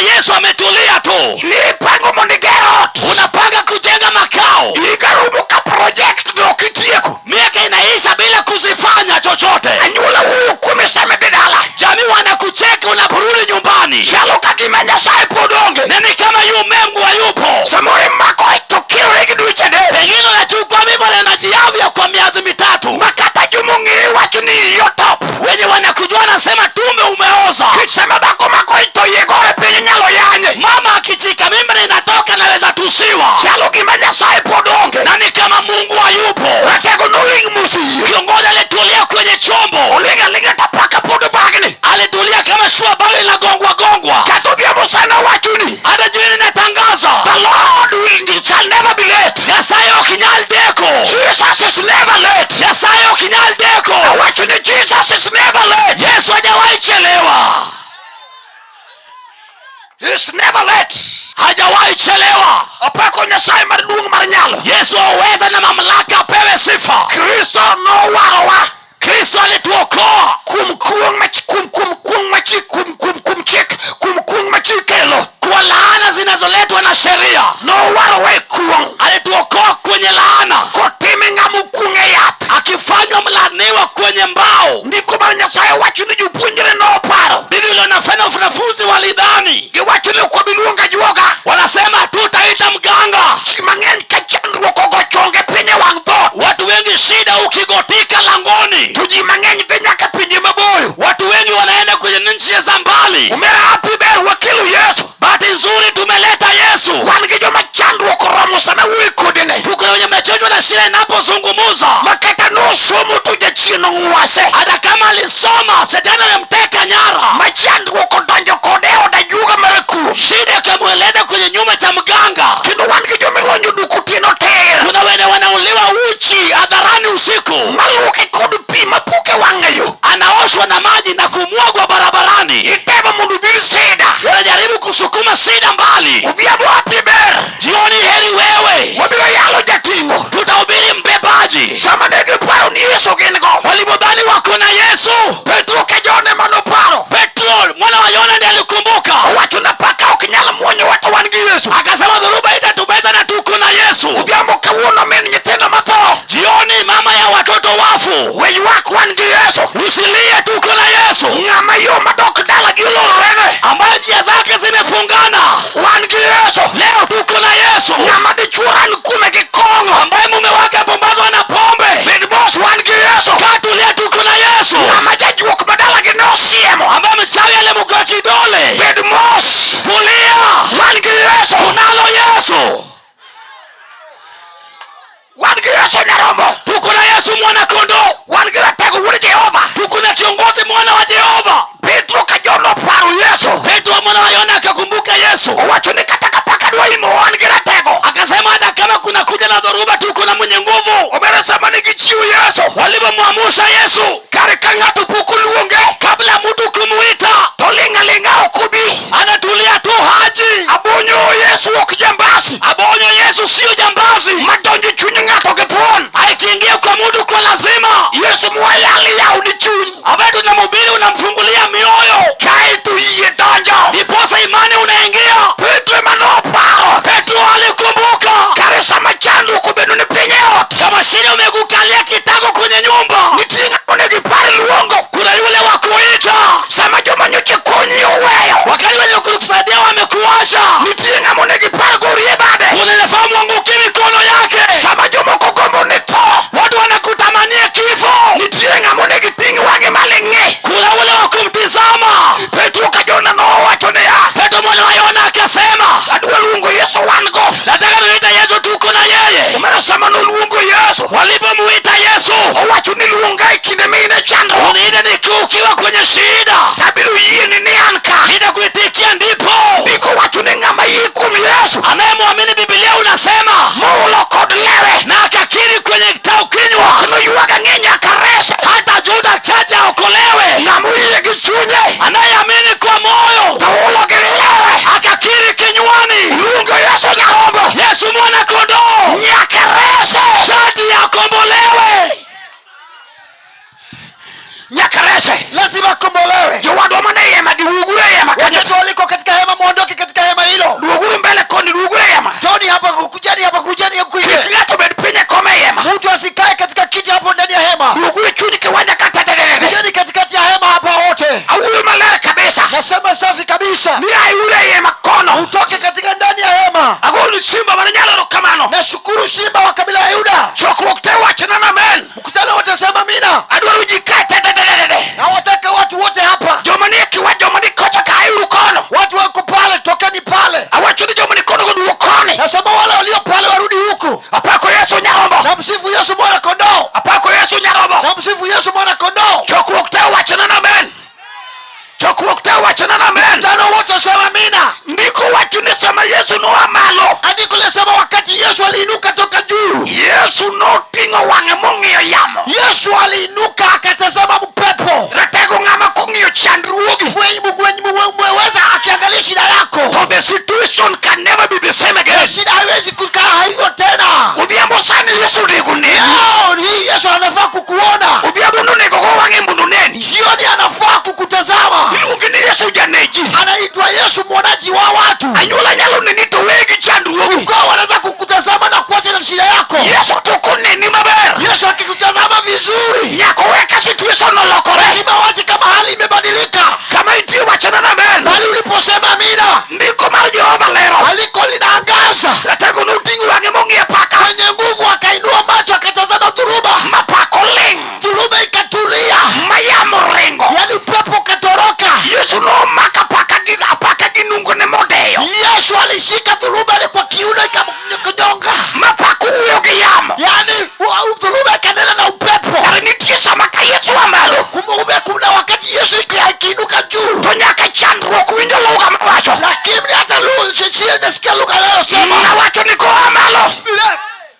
C: Yesu ametulia tu.
A: Ni ipango mondo iger ot.
C: Unapanga kujenga makao.
A: Higa rumo ka project no ok itieko.
C: Miaka inaisha bila kuzifanya chochote.
A: Anyuola wuoyo kuomi sama idhi dala.
C: Jamii wanakucheka unaporudi nyumbani.
A: Chalo ka gima Nyasaye pod onge.
C: Nini kama yu Mungu hayupo.
A: Samoro imako ich to kirore gi dweche adek.
C: Pengine unachukua mimba na unajiavya kwa miezi 3.
A: Ma kata jomong'eyi wacho ni iyi otop.
C: Wenye wanakujua wanasema tumbe umeoza.
A: Sama dhako mako ich to iye gore piny inyalo yanye.
C: Mama akichika mimba na inatoka naweza tusiwa.
A: Chalo gima Nyasaye pod onge.
C: Na ni kama Mungu hayupo.
A: Ratego noling' mos e yie.
C: Kiongozi alitulia kwenye chombo.
A: Oling' aling'a to paka pod obagni.
C: Alitulia kama shua bado inagongwa gongwa.
A: Kata odhiambo sana wachoni.
C: Hata jioni natangaza.
A: The Lord will shall never be late.
C: Nyasaye ok nyal deko.
A: Jesus is never late.
C: Nyasaye ok nyal deko.
A: Awacho ni Jesus is never late.
C: Yesu hajawahi chelewa.
A: He's never late.
C: Hajawahi chelewa.
A: Apako Nyasaye mar duong' mar nyalo.
C: Yesu aweza na mamlaka apewe sifa.
A: Kristo nowarowa
C: Kristo alituokoa
A: kuom kuong' ma kuom kuom kuong' ma chik kuom kuom kuom chik kuom kuong' ma chik kelo.
C: Kwa laana zinazoletwa na sheria.
A: Nowarowa e kuong'
C: Alituokoa kwenye laana,
A: kotime ng'ama okuong' e yath.
C: Akifanywa mlaaniwa kwenye mbao.
A: Ndiko mar Nyasaye wacho ni jopuonjre noparo.
C: Biblia inasema wanafunzi walidhani,
A: Giwacho ni ok wabi luongo ajuoga.
C: Wanasema tutaita mganga.
A: Ji mang'eny ka chandruok ogo chonge piny e wang' dhoot.
C: Watu wengi shida ukigotika langoni,
A: To ji mang'eny dhi nyaka pinje maboyo.
C: Watu wengi wanaenda kwenye nchi za mbali.
A: Omera happy ber wakelo Yesu.
C: Bahati nzuri tumeleta Yesu.
A: Wan gi joma chandruok oromo sama wuoyo kodine.
C: Tuko wenye mechonjwa na shida inapozungumuza.
A: Ma kata nosomo to jachien ong'wase.
C: Hata kama alisoma, shetani alimteka nyara.
A: Ma chandruok odonjo kode e od ajuoga mar kuo.
C: Shida ikamweleza kwenye nyumba cha mganga.
A: Kendo wan gi joma ilonyo duk otieno tir.
C: Kuna wenye wanauliwa uchi hadharani usiku.
A: Maluoke kod pi mapuke wang'ayo.
C: Anaoshwa na maji na kumwagwa barabarani.
A: Itemo mondo udhir shida.
C: Wanajaribu kusukuma shida mbali.
A: Odhiambo happy ber.
C: Jioni heri wewe.
A: Wabiro yalo jating'o.
C: Tutahubiri mbebaji.
A: Sama ne giparo ni Yesu gin go.
C: Walipodhani wako na Yesu.
A: Petro ka John ema noparo.
C: Petro mwana wa Yona ndiye alikumbuka.
A: Owacho na paka ok nyal muonyowa to wan gi Yesu.
C: Akasema dhoruba itatubeza na tuko na Yesu.
A: Odhiambo kawuono min nyithindo matho.
C: Jioni mama ya watoto wafu.
A: We ywak wan gi Yesu.
C: Usilie, tuko na Yesu.
A: Ng'ama yo madok dala gi olororene.
C: Ambaye njia zake zimefungana.
A: Wan gi Yesu.
C: Leo tuko na Yesu.
A: Ng'ama dichuo ran kuome gi kong'o.
C: Ambaye mume wake apombazwa na pombe.
A: Bed mos wan gi Yesu.
C: Kaa tulia, tuko na Yesu.
A: Ng'ama jajuok madalagi nosiemo.
C: Ambaye mchawi alimkoa kidole.
A: Bed mos.
C: Tulia.
A: Wan gi Yesu.
C: Tunalo Yesu.
A: Wan gi Yesu nyarombo.
C: Tuko na Yesu mwana kondoo.
A: Wan gi ratego wuod Jehova.
C: Tuko na kiongozi mwana wa Jehova.
A: Petro ka John noparo Yesu.
C: Petro mwana wa Yona akakumbuka Yesu.
A: Owacho ni kata ka paka dwa imo wan gi ratego.
C: Akasema hata kama kuna kuja na dhoruba tuko na mwenye nguvu.
A: Omera sama ne gichiwo Yesu.
C: Walipomwamsha Yesu,
A: Kare ka ng'ato pok oluonge.
C: Kabla mtu kumuita,
A: To ling' aling'a ok obi.
C: Anatulia tu haji.
A: Abonyo Yesu ok jambasi.
C: Abonyo Yesu sio jambazi.
A: Madonjo e chuny ng'ato gi thuon.
C: Akiingia kwa mtu kwa lazima.
A: Yesu mwayalo yaw ni chuny.
C: Ambaye tunamhubiri unamfungulia mioyo.
A: Kae to yie donjo.
C: Ndiposa imani unaingia.
A: Petro ema noparo.
C: Petro alikumbuka.
A: Kare sama chandruok obedo ni piny e ot.
C: Kama shida umekukalia kitako kwenye nyumba.
A: Nitie ng'ama onego ipar luongo.
C: Kuna yule wa kuita.
A: Sama joma nyocha konyi oweyo.
C: Wakati wenye kukusaidia wamekuacha.
A: Nitie ng'ama onego ipar gori e bade.
C: Kuna nafaa mwangukie mikono yake.
A: Sama jomoko gombo ni tho.
C: Watu wanakutamania kifo.
A: Nitie ng'ama onego iting' wang'e malo ing'i.
C: Kuna ule wa kumtizama.
A: Petro ka Jona nowacho niya.
C: Petro mwana wa Yona akasema,
A: Adwa luongo Yesu wan go.
C: Nataka niite Yesu, tuko na yeye.
A: Omera sama noluongo Yesu.
C: Walipomuita Yesu,
A: Owacho ni luonga e kinde ma in e chandruok.
C: Uniite ukiwa kwenye shida.
A: Abiro yieni ni an ka.
C: Nitakuitikia ndipo.
A: Ndiko wacho ni ng'ama yie kuom Yesu.
C: Anayemwamini Biblia unasema,
A: Moulo kod lewe.
C: Na akakiri kwenye kinywa.
A: Ok noywag ang'e nyaka rese.
C: Hata Juda chache aokolewe.
A: Ng'ama oyie gi chunye.
C: Anayeamini kwa moyo.
A: To hulo gi lewe.
C: Akakiri kinywani.
A: Luongo Yesu nyarombo.
C: Yesu mwana kondoo.
A: Nyaka rese.
C: Shati akombolewe.
A: Nyaka rese.
B: Lazima akombolewe.
A: Jowacho
C: kono.
B: Utoke katika ndani ya hema.
C: Agoni simba mane nyalo erokamano.
B: Nashukuru simba wa kabila ya Yuda.
C: Chokruok te wachna na amen.
B: Mkutano wote sema amina.
C: Adwaro ji ka te te te te te.
B: Nawataka watu wote hapa,
C: Joma nie kiwa joma ni kocha ka ayuru kono.
B: watu wako pale, tokeni pale.
C: Awacho ni joma ni kono go duok koni.
B: Nasema wale walio pale warudi huku.
C: Apako Yesu nyarombo.
B: Na msifu Yesu mwana kondoo,
C: Apako Yesu nyarombo.
B: na msifu Yesu mwana kondoo.
C: Chokruok te wachna na amen. Chokruok te wachna na amen.
B: Mkutano wote sema amina.
C: Ndiko wacho ni sama Yesu noa malo.
B: Andiko linasema wakati Yesu aliinuka toka juu,
C: Yesu noting'o wang'e mong'iyo yamo.
B: Yesu aliinuka akatazama mpepo.
C: Ratego ng'ama kong'iyo chandruogi.
B: Mweweza akiangalia shida yako,
C: To the situation can never be the same again.
B: shida haiwezi kukaa hivyo tena.
C: Odhiambo sani Yesu onego neni.
B: Leo hii Yesu anafaa kukuona,
C: Odhiambo nonego go wang'e mondo oneni.
B: jioni anafaa kukutazama.
C: Iluonge ni Yesu janeji.
B: Anaitwa Yesu mwonaji wa watu.
C: Anyuola nyalo neni to wegi chandruogi.
B: Ukoo wanaweza kukutazama na kuacha na shida yako.
C: Yesu to koneni maber.
B: Yesu akikutazama vizuri,
C: Nyaka owe ka situation olokore.
B: lazima wazi kama hali imebadilika.
C: Kama intie wachna na amen.
B: Mahali uliposema amina,
C: Ndiko mar Jehova lero.
B: aliko linaangaza.
C: Ratego noting'o wang'e mong'iyo apaka.
B: Mwenye nguvu akainua macho akatazama dhuruba,
C: Mapaka oling'.
B: dhuruba ikatulia,
C: Ma yamo ringo.
B: yaani upepo ukatoroka.
C: Yesu nomako apaka gi nungone modeyo.
B: Yesu alishika dhuruba ile kwa kiuno ikamnyonga,
C: Mapaka owuoyo gi yamo.
B: yaani dhuruba ikanena na upepo.
C: Kare nitie sama ka Yesu a malo.
B: Kumbe kuna wakati Yesu akiinuka juu,
C: To nyaka chandruok winjo lugha mawacho.
B: lakini hata lugha imesikia lugha anayosema
C: Nawacho ni koa malo.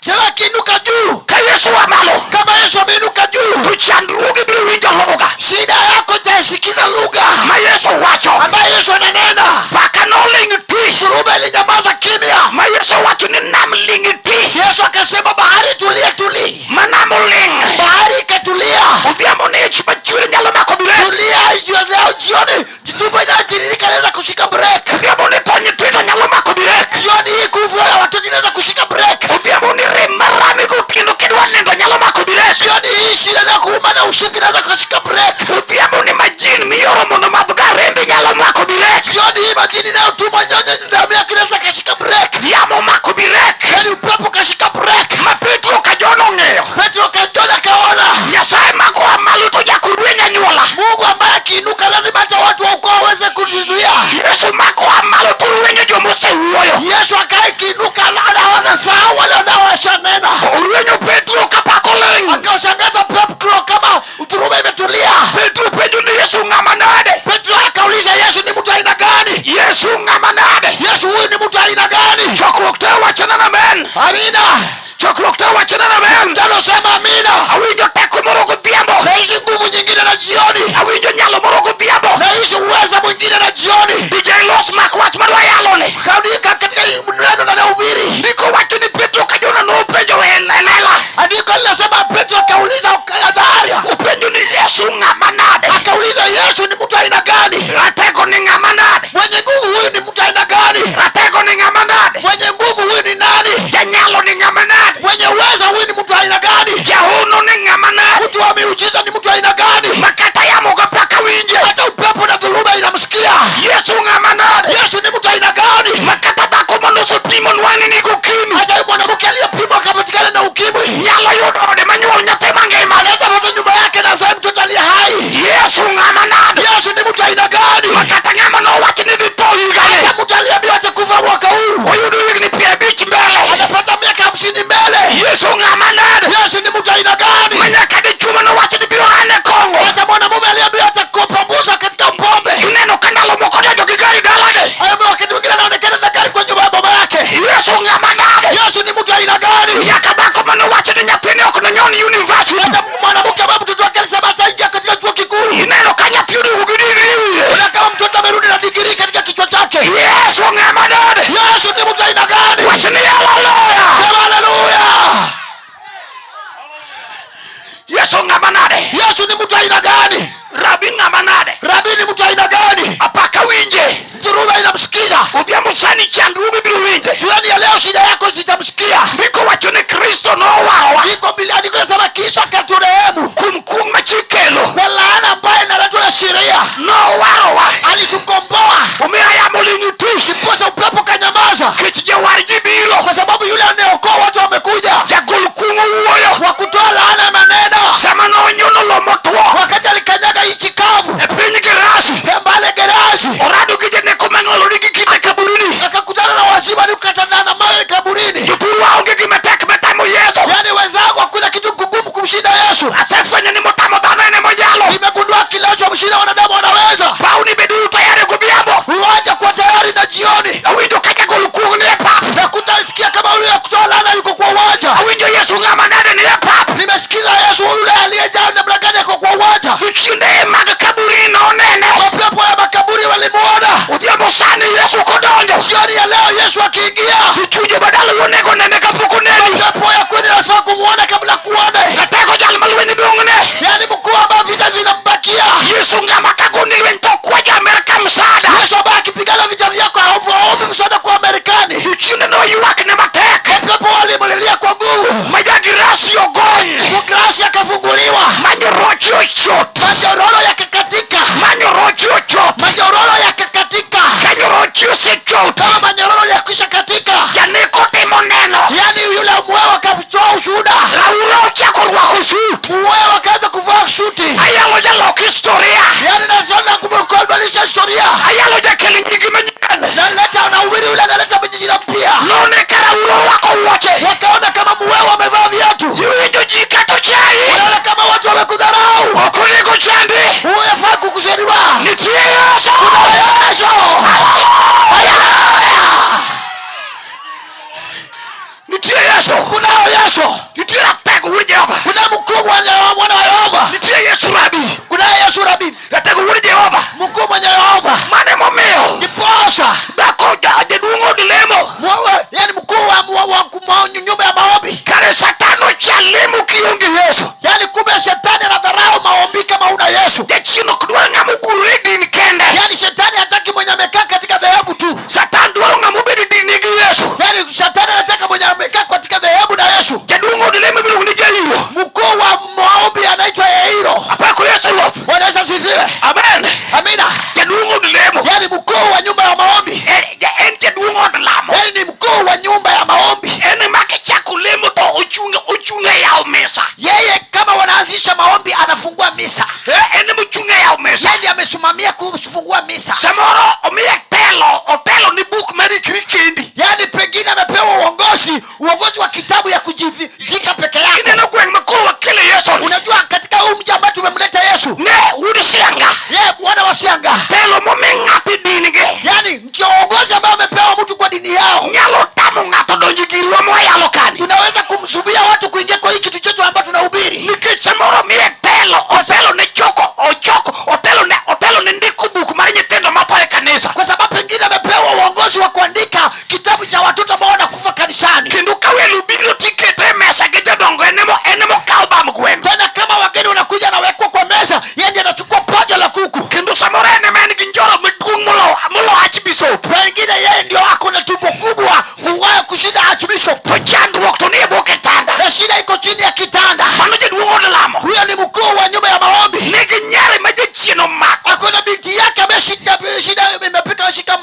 B: tena akiinuka juu,
C: Ka Yesu a malo.
B: kama Yesu ameinuka juu,
C: To chandruoge biro winjo lugha.
B: shida yako itaisikiza lugha
C: Ma Yesu wacho.
B: ambayo Yesu ananena.
C: Paka noling' ti.
B: Dhuruba ilinyamaza kimya.
C: Ma Yesu wacho ni nam ling' ti.
B: Yesu akasema bahari tulie, tulie.
C: Ma nam oling'.
B: Bahari ikatulia.
C: Odhiambo ni ich machwer nyalo mako brek.
B: Tulia leo jioni, tumbo inayotiririka inaweza kushika break.
C: Odhiambo ni tho nyithindo nyalo mako brek.
B: Jioni hii nguvu ya watoto inaweza kushika break.
C: Odhiambo ni rem marami gotieno kidwa nindo nyalo mako brek.
B: Jioni hii shida na kuuma na usiku inaweza kushika break.
C: Odhiambo ni majin mioro mondo madh ga rembi nyalo mako brek.
B: Jioni hii majini inayotumwa nyonyo damu yako inaweza kashika break.
C: Yamo mako brek.
B: Yaani upepo kashika break.
C: Ma Petro ka John ong'eyo.
B: Petro kajona kaona
C: Nyasaye ma koa malo to nyaka orweny anyuola.
B: Mungu ambaye akiinuka lazima hata watu wa ukoo waweze kuzuia.
C: Yesu ma koa malo to orwenyo jomosewuoyo.
B: Yesu akae kiinuka anaona sahau wale wanaoshanena.
C: Orwenyo Petro kapako ling'.
B: Akawashangaza Petro kama dhuruba imetulia.
C: Petro penjo ni Yesu ng'ama nade?
B: Petro akauliza Yesu ni mtu aina gani?
C: Yesu ng'ama nade?
B: Yesu huyu ni mtu aina gani?
C: Chokruok te wachna na amen.
B: Amina.
C: Chokruok te wachna na amen.
B: Mtano sema amina.
C: Awinjo teko moro godhiambo.
B: Nahisi nguvu nyingine na jioni,
C: Awinjo nyalo moro godhiambo.
B: nahisi uweza mwingine na jioni.
C: DJ los mak wach madwa yaloni.
B: Kaandika katika neno na lehubiri,
C: Ndiko wacho ni Petro ka Jona nopenjo e lela.
B: andiko linasema Petro akauliza dhahari,
C: Openjo ni Yesu ng'ama nade?
B: akauliza Yesu ni mtu aina gani?
C: Ratego ni ng'ama nade?
B: Mwenye nguvu huyu ni mtu aina gani?
C: Ratego ni ng'ama nade?
B: Mwenye nguvu huyu ni nani?
C: Janyalo ni ng'ama nade?
B: Mwenye uweza huyu ni mtu aina gani?
C: Jahono ni ng'ama nade?
B: Mtu wa miujiza ni mtu aina gani?
C: Makata yamo gapaka winje.
B: Hata upepo na dhoruba inamsikia.
C: Yesu ng'ama nade?
B: Yesu ni mtu aina gani?
C: Makata dhako manosepimo nwang'ni nigi ukimwi.
B: Hata yule mwanamke aliyepimwa akapatikana na ukimwi
C: Nyalo yudo ode manyuol nyathi mangima.
B: anaweza pata nyumba yake na azae mtoto aliye hai.
C: Yesu ng'ama nade?
B: Yesu ni mtu aina gani?
C: Makata ng'ama nowach ni dhi tho higani.
B: Hata mtu aliyeambiwa atakufa mwaka huu
C: Oyudo higni 50 mbele.
B: anapata miaka 50 mbele.
C: Yesu ng'ama nade?
B: Yesu ni mtu aina gani?
C: Manyaka dichuo manowach ni biro hane kong'o.
B: Hata mwanamume aliyeambiwa atakomba katika pombe,
C: Ineno ka ndalo moko donjo gi gari dalane.
B: Hayo wakati mwingine anaonekana na gari kwa nyumba ya baba yake.
C: Yesu ng'ama nade?
B: Yesu ni mtu aina gani?
C: Nyaka dhako manowach ni nyathine ok nonyon university.
B: Hata mwanamke ambaye mtoto wake alisema ataingia katika chuo kikuu,
C: Ineno ka nyathi oduogo gi digri e wiye.
B: Ona kama mtoto amerudi na digrii katika kichwa chake.
C: Yesu ng'ama nade?
B: Yesu ni mtu aina gani?
C: Wach ni haleluya.
B: Sema haleluya.
C: Yesu ng'ama nade?
B: Yesu ni mtu aina gani?
C: Rabi ng'ama nade?
B: Rabi ni mtu aina gani?
C: Apaka winje.
B: Dhoruba inamsikia.
C: Odhiambo sani chandruoge biro winje.
B: Jioni ya leo shida yako zitamsikia.
C: Ndiko wacho ni Kristo nowarowa.
B: Iko Biblia andiko inasema kisha akaturehemu
C: Kuom kuong' ma chik kelo.
B: kwa laana ambayo inaletwa na sheria,
C: Nowarowa.
B: alitukomboa.
C: Omiyo yamo ling' ti.
B: Ndiposa upepo
A: Awinjo ka jagol kuong' ni e pap.
B: Nakutasikia kama yule kutoa laana yuko kwa uwanja.
A: Awinjo Yesu ng'ama nade ni e pap.
B: Nimesikiza Yesu yule aliyejaa namna gani ako kwa uwanja.
A: Jochiende mag kaburi nonene.
B: Mapepo ya makaburi walimuona.
A: Odhiambo sani Yesu kodonjo.
B: Jioni ya leo Yesu akiingia,
A: Jochunje badala onego nene kapok oneni.
B: pepo ya kweli nafaa kumuona kabla kuone.
A: Ratego jal ma lweny dong'ne.
B: Yaani mkuu ambaye vita vinambakia.
A: Yesu ng'ama kagoni lweny to kwa jo Amerka msaada.
B: Yesu ambaye akipigana vita vyako haombi msaada kwa Marekani.
A: Jochiende noywakne matek.
B: Mapepo walimlilia kwa nguvu,
A: Ma jagirasi ogony.
B: Grasi akafunguliwa,
A: Ma nyoroche ochot.
B: manyororo yakakatika,
A: Ma nyoroche ochot.
B: manyororo yakakatika.
A: Ka nyoroche osechot.
B: Kama manyororo yakwisha katika,
A: Janeko timo neno.
B: yaani yule mwewe akatoa ushuhuda,
A: Raura ochako rwako sut.
B: mwewe akaanza kuvaa suti,
A: Ayalo jalok historia.
B: yaani nasema kubadilisha historia.
A: Ayalo jakel nyingi manyien.
B: Naleta anahubiri yule analeta jina mpya,
A: None ka Raura orwako wuoche.
B: wakaona kama mwewe amevaa viatu,
A: Iwinjo ji kata ochayi.
B: wanaona kama watu wamekudharau,
A: Ok onego chandi.
B: huyafaa kukusaidiwa.
A: Nitie Yesu.
B: Yesu!
A: Nitie Yesu.
B: Kunao Yesu,
A: Nitie ratego wuod Jehova.
B: kuna mkuu mwana wa Yehova,
A: Nitie Yesu Rabi.
B: kunaye Yesu Rabi,
A: Ratego wuod Jehova.
B: mkuu mwenye Yehova.
A: Mano emomiyo
B: Ndiposa
A: dhako jaduong' od lemo
B: mwewe, yani mkuu wa nyumba ya maombi,
A: kare Satan ocha lemo kionge Yesu.
B: yani kumbe shetani anadharau maombi kama una Yesu.
A: Jachien ok dwar ng'ama ogurore e din kende.
B: Yani shetani hataki mwenye amekaa katika dhehebu tu,
A: Satan dwaro ng'ama obedo e din nigi Yesu.
B: yani shetani anataka mwenye amekaa katika dhehebu na Yesu.
A: Jaduong' od lemo miluongo ni Jairo.
B: Mkuu wa maombi anaitwa Yairo.
A: Apako Yesu Ruoth.
B: Bwana Yesu asifiwe.
A: Amen.
B: Amina.
A: Jaduong' od lemo.
B: Yani mkuu wa nyumba ya maombi,
A: En jaduong' od lamo.
B: yani ni mkuu wa nyumba ya maombi.
A: En ema kichako lemo to ochung' e yawo mesa.
B: Yeye kama wanaanzisha maombi anafungua misa,
A: En ema ochung' e yawo mesa.
B: yeye ndiye amesimamia kufungua misa.
A: Samoro omiye telo, otelo ni buk mar ikri kendi.
B: Yaani pengine amepewa uongozi wa kitabu ya kujizika peke yake.
A: Ineno gweng' ma koro wakele Yesu ni.
B: Unajua katika huu mji ambao tumemleta Yesu,
A: Ne wuod Sianga.
B: yeye bwana wa Sianga,
A: Telo momi ng'ato e din gi.
B: yaani kiongozi ambaye amepewa mtu kwa dini yao,
A: Nyalo tamo ng'ato donjo girwa mwayalo kani.
B: tunaweza kumzuia watu kuingia kwa hii kitu chetu ambacho tunahubiri,
A: Nikech samoro omiye telo, otelo ne choko, ochoko, otelo ne ndiko buk mar nyithindo matho e kanisa.
B: kwa sababu pengine amepewa uongozi wa kuandika kitabu cha watoto ambao wanakufa kanisani.
A: Kendo ka welo biro tikete e mesa gi jodongo en emokawo bam gweno.
B: Tena kama wageni wanakuja anawekwa kwa meza, yeye ndiye anachukua paja la kuku.
A: Kendo samoro en ema en gi njoro maduong' molo archbishop.
B: Pengine yeye ndio ako na tumbo kubwa kuwa kushinda archbishop,
A: To chandruok to nie bwo kitanda.
B: na shida iko chini ya kitanda.
A: Mano jaduong' od lamo.
B: Huyo ni mkuu wa nyumba ya maombi,
A: Nigi nyare ma jachien omako.
B: ako na binti yake ameshika shida, imepika shika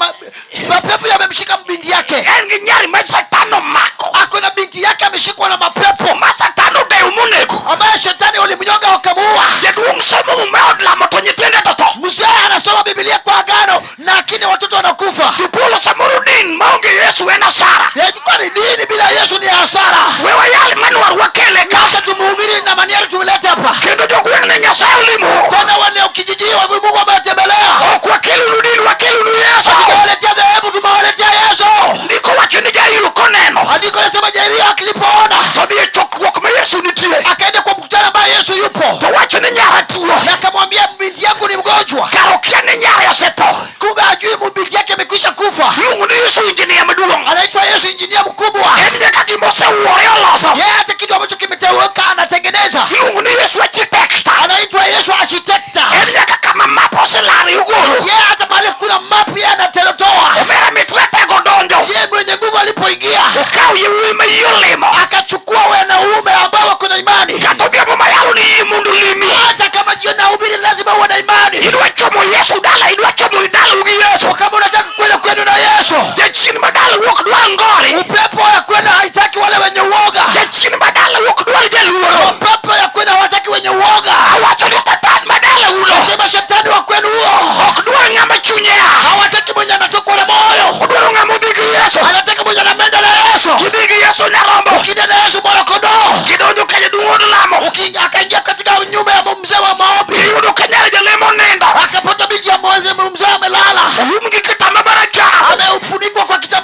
B: mapepo yamemshika binti yake.
A: En gi nyare ma Satan omako.
B: Ako na binti yake ameshikwa na mapepo
A: Ma Satan odewo monego.
B: ambaye shetani walimnyonga wakamuua.
A: Jaduong' somo muma e od lamo to nyithinde to tho.
B: Mzee anasoma Biblia kwa agano, lakini watoto wanakufa.
A: Jopolo samoro din maonge Yesu en asara.
B: Kwani dini bila Yesu ni hasara.
A: We wayal manwar wakele ka.
B: Hata tumehubiri na maniari tumeleta hapa
A: Kendo jogweng' ne Nyasaye olimo.
B: tena, wane kijiji wa Mungu ametembelea,
A: Ok wakelonu din, wakelonu Yesu.
B: tumewaletea dhehebu, tumewaletea Yesu.
A: Ndiko wacho ni Jairo koneno.
B: Andiko linasema Jairo akilipoona
A: To dhi e chokruok ma Yesu nitie.
B: akaenda kwa mkutano ambaye Yesu yupo,
A: To wacho ni nyara tuo.
B: na akamwambia binti yangu ni mgonjwa.
A: Kar okia ni nyare osetho.
B: Kumbe ajui binti yake amekwisha kufa.
A: Iluongo ni Yesu injinia maduong'.
B: Anaitwa Yesu injinia mkubwa.
A: En nyaka gima osewuore oloso.
B: Yeye hata kitu ambacho kimeteweka anatengeneza.
A: Iluongo ni Yesu architect.
B: Anaitwa Yesu architecta.
A: En nyaka kama map oselal igolo.
B: Yeye hata mahali kuna map yeye anatelotoa.
A: Omera mit ratego donjo.
B: Yeye mwenye nguvu alipoingia
A: Okawo yawuoyi ma yie olimo.
B: akachukua wanaume ambao wako na imani.
A: Kata odhiambo mayalo ni yie mondo olimi.
B: Hata kama jioni nahubiri lazima uwe na imani.
A: Idwa chomo Yesu dala, idwa chomo dalau gi Yesu.
B: Kama unataka kwenda kwenu na Yesu,
A: Jachien ma dalau ok dwar ngori.
B: upepo ya kwenda haitaki wale wenye uoga.
A: Jachien ma dalau ok dwar jaluoro.
B: Upepo ya kwenda hawataki wenye uoga.
A: Awacho ni Satan ma dalau no.
B: Sema shetani wa kwenu huo
A: Ok dwar ng'ama chunye a.
B: hawataki mwenye anatokwa na moyo,
A: Odwaro ng'ama odhi gi Yesu.
B: anataka mwenye anamenda na Yesu.
A: Gidhi gi Yesu nyarombo.
B: Ukienda na Yesu mwana kondoo,
A: Gidonjo ka jaduong' od lamo.
B: Akaingia katika nyumba ya mzee wa maombi,
A: Giyudo ka nyar jalemo nindo.
B: akapata binti ya mzee amelala,
A: Oum gi kitamba marachar.
B: ameufunikwa kwa kitambaa.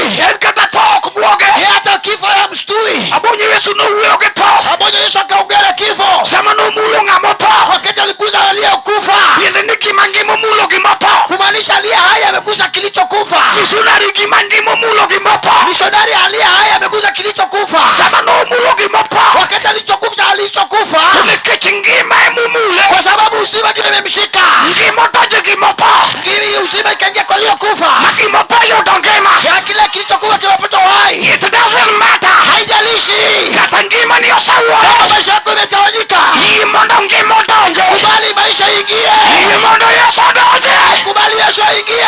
A: En kata tho ok bwoge.
B: Ye hata kifo hamshtui.
A: Abonyo Yesu nowuoyo gi tho.
B: Abonyo Yesu akaongea na kifo.
A: Sama nomulo ng'ama otho.
B: Wakati aligusa aliyekufa,
A: Tiende ni gima ngima omulo gima otho.
B: kumaanisha aliye hai amegusa kilichokufa.
A: Missionary gima ngima omulo gima otho.
B: Mishonari aliye hai amegusa kilichokufa.
A: Sama nomulo gima otho.
B: Wakati alichokufa alichokufa,
A: To nikech ngima emomule.
B: kwa sababu uzima ndio imemshika.
A: Ngima odonjo gima otho.
B: Ngimi uzima ikaingia kwa aliyokufa,
A: Ma gima otho yudo ngima.
B: ya kile kilichokufa kimepata uhai.
A: It doesn't matter.
B: Haijalishi
A: Kata ngimani osewuore.
B: kama maisha yako imetawanyika,
A: Yie mondo ngima odonje.
B: kubali maisha ingie,
A: Yie mondo Yesu odonje.
B: kubali Yesu aingie.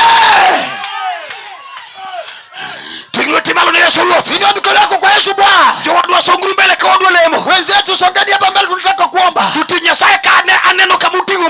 A: Ting' lweti malo ne Yesu Ruoth.
B: Inua mikono yako kwa Yesu Bwana.
A: Jowadwa songuru mbele ka wadwa lemo.
B: Wenzetu songeni hapa mbele, tunataka kuomba.
A: Jotich Nyasaye ka ane aneno kama uting'o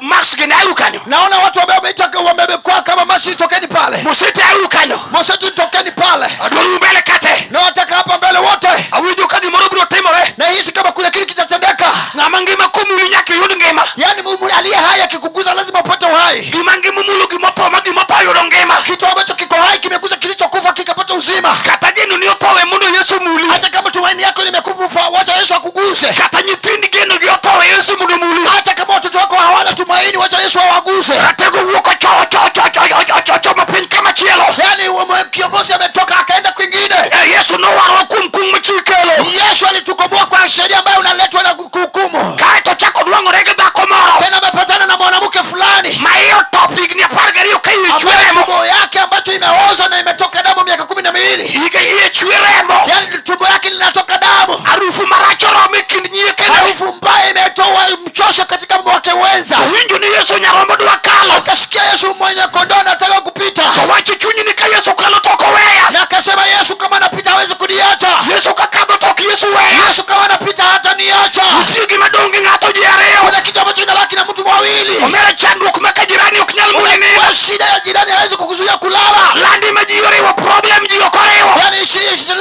A: mask gini auru kanyo.
B: Naona watu ambao wameita wamekuwa kama masi, tokeni pale.
A: Mosete auru kanyo.
B: Moseti, tokeni pale.
A: Adwaru mbele kate.
B: Na wataka hapa mbele wote.
A: Awinjo ka gimoro biro timore.
B: Nahisi kama kuna kitu kitatendeka.
A: Ng'ama ngima komuli nyaka iyud ngima.
B: Yaani Mungu aliye hai akikugusa lazima upate uhai.
A: Gima ngima omulo gima otho ma gima otho oyudo ngima.
B: Kitu ambacho kiko hai kimegusa kilichokufa kikapata uzima.
A: Kata geno ni otho we mondo Yesu muli.
B: Hata kama tumaini yako limekufa, wacha Yesu akuguse.
A: Kata nyithindi geno gi otho we Yesu mondo omuli.
B: Hata kama watoto wako hawana tumaini, wacha Yesu awaguse.
A: Ratego wuok ocho ocho ocho ocho ocho ocho ocho mapiny kama chielo.
B: Yaani kiongozi ametoka akaenda kwingine.
A: Eh, Yesu nowarowa kuom kum ma chik kelo.
B: Yesu alitukomboa kwa sheria ambayo unaletwa na kuhukumu.
A: Kaeto ochako nwang'ore gi dhako moro
B: Tena amepatana na mwanamke fulani
A: ma iye otop higni 12 ka iye chwe
B: ambaye
A: remo.
B: tumbo yake ambacho imeoza na imetoka damu miaka 12.
A: Hige iye chwe remo.
B: Yaani tumbo yake linatoka damu,
A: Harufu marach oromo e kind nyiekene.
B: harufu mbaya imetoa mchosho katika wake wenza.
A: To winjo ni Yesu nyarombo dwa kalo.
B: Akasikia Yesu mwenye kondoo anataka kupita,
A: To wacho chunyi ni ka Yesu kalo to ok oweya.
B: na akasema Yesu kama anapita hawezi kuniacha.
A: Yesu ka kadho to ok Yesu weya.
B: Yesu kama anapita hata niacha.
A: Nitie gima dong' gi ng'ato ji ariyo.
B: Kuna kitu ambacho kinabaki na mtu wawili.
A: Omera chandruok ma ka jirani ok nyal moni nindo.
B: Kwa shida ya jirani hawezi kukuzuia kulala.
A: Landi ma ji oriwo problem ji ok oriwo.
B: Yaani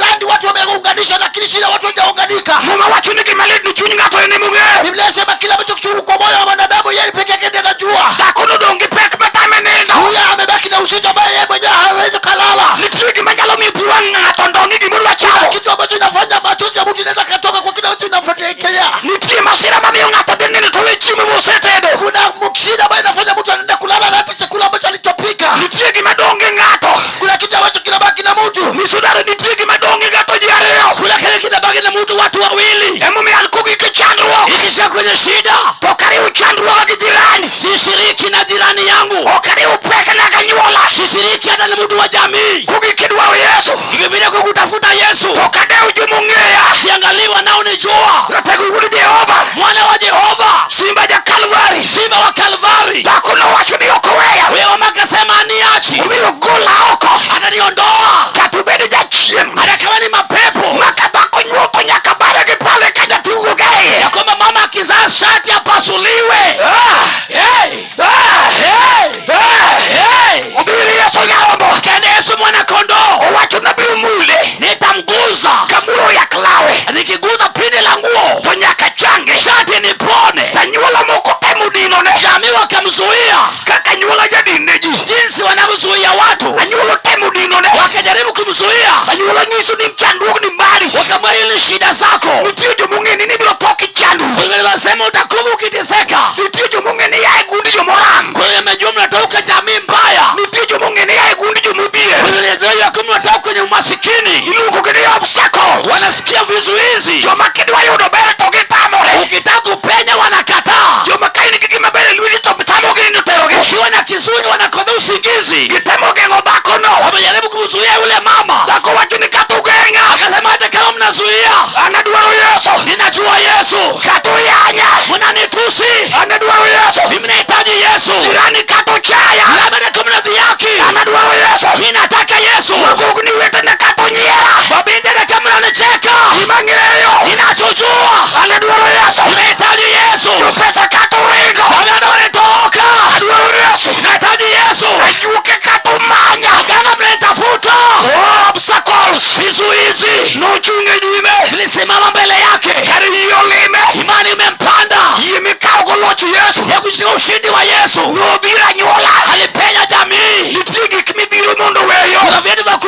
B: landi watu wameunganisha, lakini shida watu hawajaunganika.
A: Muma wacho ni gima lit ni chuny ng'ato en emong'eyo.
B: Biblia inasema kila ambacho kichungu kwa moyo wa mwanadamu yeye peke yake ndiye anajua.
A: Dhako nodong' gi pek matame nindo.
B: Huyo amebaki na uzito ambaye yeye mwenyewe hawezi kalala.
A: Nitie gima nyalo miyo pi wang' ng'ato ndong'i gimodwa chamo.
B: Kitu ambacho inafanya machozi ya mtu inaweza katoka kwa kile ambacho inafuatilia.
A: Nitie masira mamiyo ng'ato dhi nindo to we chiemo mosetedo.
B: Kuna shida ambayo inafanya mtu anaenda kulala na hata chakula ambacho alichopika.
A: Nitie gima dong' gi ng'ato.
B: Kuna kitu ambacho kinabaki na mtu.
A: Misudari nitie gima dong' gi ng'ato ji ariyo.
C: Kuna kile kinabaki na mtu watu wawili.
A: Emomiyo an kogik e chandruok.
C: Ikisha kwenye shida,
A: To ok ariw chandruoga gi jirani.
C: sishiriki na jirani yangu,
A: Ok ariw pekna gi anyuola.
C: sishiriki hata na mtu wa jamii.
A: Kogik idwaro Yesu.
C: Ikibidi kukutafuta Yesu,
A: To ok adew jomong'eya.
C: siangalii wanaonijua.
A: Ratego wuod Jehova.
C: Mwana wa Jehova,
A: Simba ja Kalvari.
C: simba wa Kalvari.
A: Dhako nowacho ni ok oweya.
C: Huyo mama akasema aniachi,
A: Omiyo gola oko.
C: ataniondoa
A: Kata obed jachien.
C: hata kama ni mapepo,
A: Ma ka dhako nyuol to nyaka bare gi pala eka nyathi wuog e iye.
C: ya kwamba mama akizaa shati apasuliwe.
A: Ah!
C: Hey!
A: Ah!
C: Hey!
A: Ah!
C: Hey!
A: Odhi ir Yesu nyarombo.
C: Akaenda Yesu mwana kondoo,
A: Owacho nabiro mule.
C: nitamgusa.
A: Kamulo riak lawe.
C: Nikigusa pindi la nguo,
A: To nyaka change.
C: shati nipone.
A: Anyuola moko temo dinone.
C: Jamii wakamzuia,
A: Kaka anyuola jadin ne ji.
C: jinsi wanavyozuia watu,
A: Anyuola temo dinone.
C: wakajaribu kumzuia,
A: Anyuola nyiso ni chandruok ni mari.
C: wakamwambia hili shida zako.
A: Nitie jomong'e ni ibiro tho kichandruok.
C: Wengine wanasema utakufa ukiteseka.
A: Nitie jomong'e ni ya e gund jomoram.
C: Kwa hiyo amejua mnatoka jamii mbaya.
A: Nitie jomong'e ni ya e gund jomodhier.
C: Wengine wanajua kama mnatoka kwenye umasikini,
A: Iluongo gi ni obstacles.
C: wanasikia vizuizi.
A: Joma kidwa yudo ber to gitamore.
C: Ukitaka kupenya wanakataa.
A: Joma ka in gi gima ber e lweti to tamogi ni terogi.
C: Ukiwa na kizuri wanakodha usingizi.
A: Gitemo geng'o dhakono.
C: Wamejaribu kumzuia yule mama,
A: Dhako wacho ni kata ugeng'a.
C: akasema hata kama mnazuia,
A: An adwaro Yesu.
C: ninajua Yesu.
A: Kata uyanya.
C: Mnanitusi,
A: An adwaro Yesu.
C: mimi nahitaji Yesu.
A: Jirani kata ochaya.
C: Labda kama mnadhihaki,
A: An adwaro Yesu.
C: mimi nataka Yesu.
A: Magogni wetena kata onyiera.
C: Mabinti hata kama mnanicheka,
A: Gima ang'eyo.
C: ninachojua
A: An adwaro Yesu.
C: ninahitaji Yesu.
A: Jopesa kata oringo.
C: Waganga wanitoroka,
A: Adwaro Yesu.
C: nahitaji Yesu.
A: Ajuoke kata omanya.
C: Waganga mnanitafuta,
A: Oh, obstacles.
C: vizuizi
A: Nochung' e nyime.
C: vilisimama mbele yake.
A: Kar yie olime.
C: Imani imempanda
A: Yie mikawogo loch Yesu.
C: ya kushika ushindi wa Yesu.
A: Nodhiro anyuola.
C: Alipenya jamii.
A: Nitie gik midhiro mondo weyo.
C: Kuna vitu vya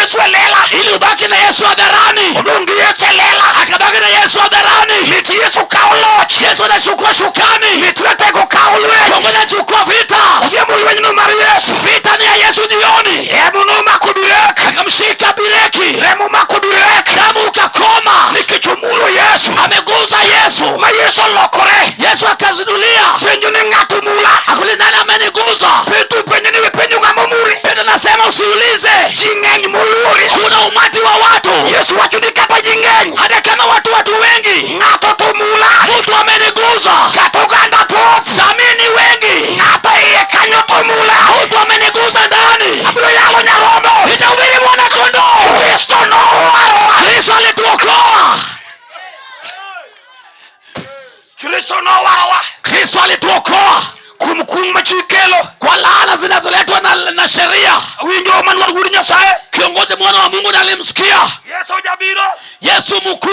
A: Yesu e lela.
C: Ili ubaki na Yesu hadharani.
A: Odong' gi Yesu e lela.
C: Akabaki na Yesu hadharani.
A: Mit Yesu kawo loch.
C: Yesu anachukua shukani.
A: Mit ratego kawo lweny.
C: Mungu anachukua vita.
A: Odhiambo lwenyno mar Yesu.
C: Vita ni ya Yesu jioni.
A: Remo nomako direk.
C: Akamshika bireki.
A: Remo mako direk.
C: Damu ukakoma.
A: Nikech omulo Yesu.
C: Amegusa Yesu.
A: Ma Yesu olokore.
C: Yesu akazidulia.
A: Penjo ni ng'ato mula.
C: Akuli, nani ameniguza?
A: Petro penjo ni we penjo ng'ama omuli.
C: Petro nasema usiulize.
A: Ji ng'eny molwori.
C: Kuna umati wa watu.
A: Yesu wacho ni kata ji ng'eny.
C: Hata kama watu wengi,
A: Ng'ato to mula.
C: Mtu ameniguza.
A: Kata oganda thoth.
C: Jamii ni wengi.
A: Ng'ato iye kanyo to mula.
C: Mtu ameniguza ndani.
A: Abiro yalo nyarombo.
C: Nitahubiri mwana kondoo.
A: Kristo nowarowa.
C: Kristo alituokoa.
A: Kristo nowarowa.
C: Kristo alituokoa
A: Kuom kum ma chik kelo.
C: Kwa laana zinazoletwa na sheria.
A: Winjo man war wuod Nyasaye.
C: Kiongozi mwana wa Mungu nalimsikia.
A: Yesu jabiro.
C: Yesu mkuu.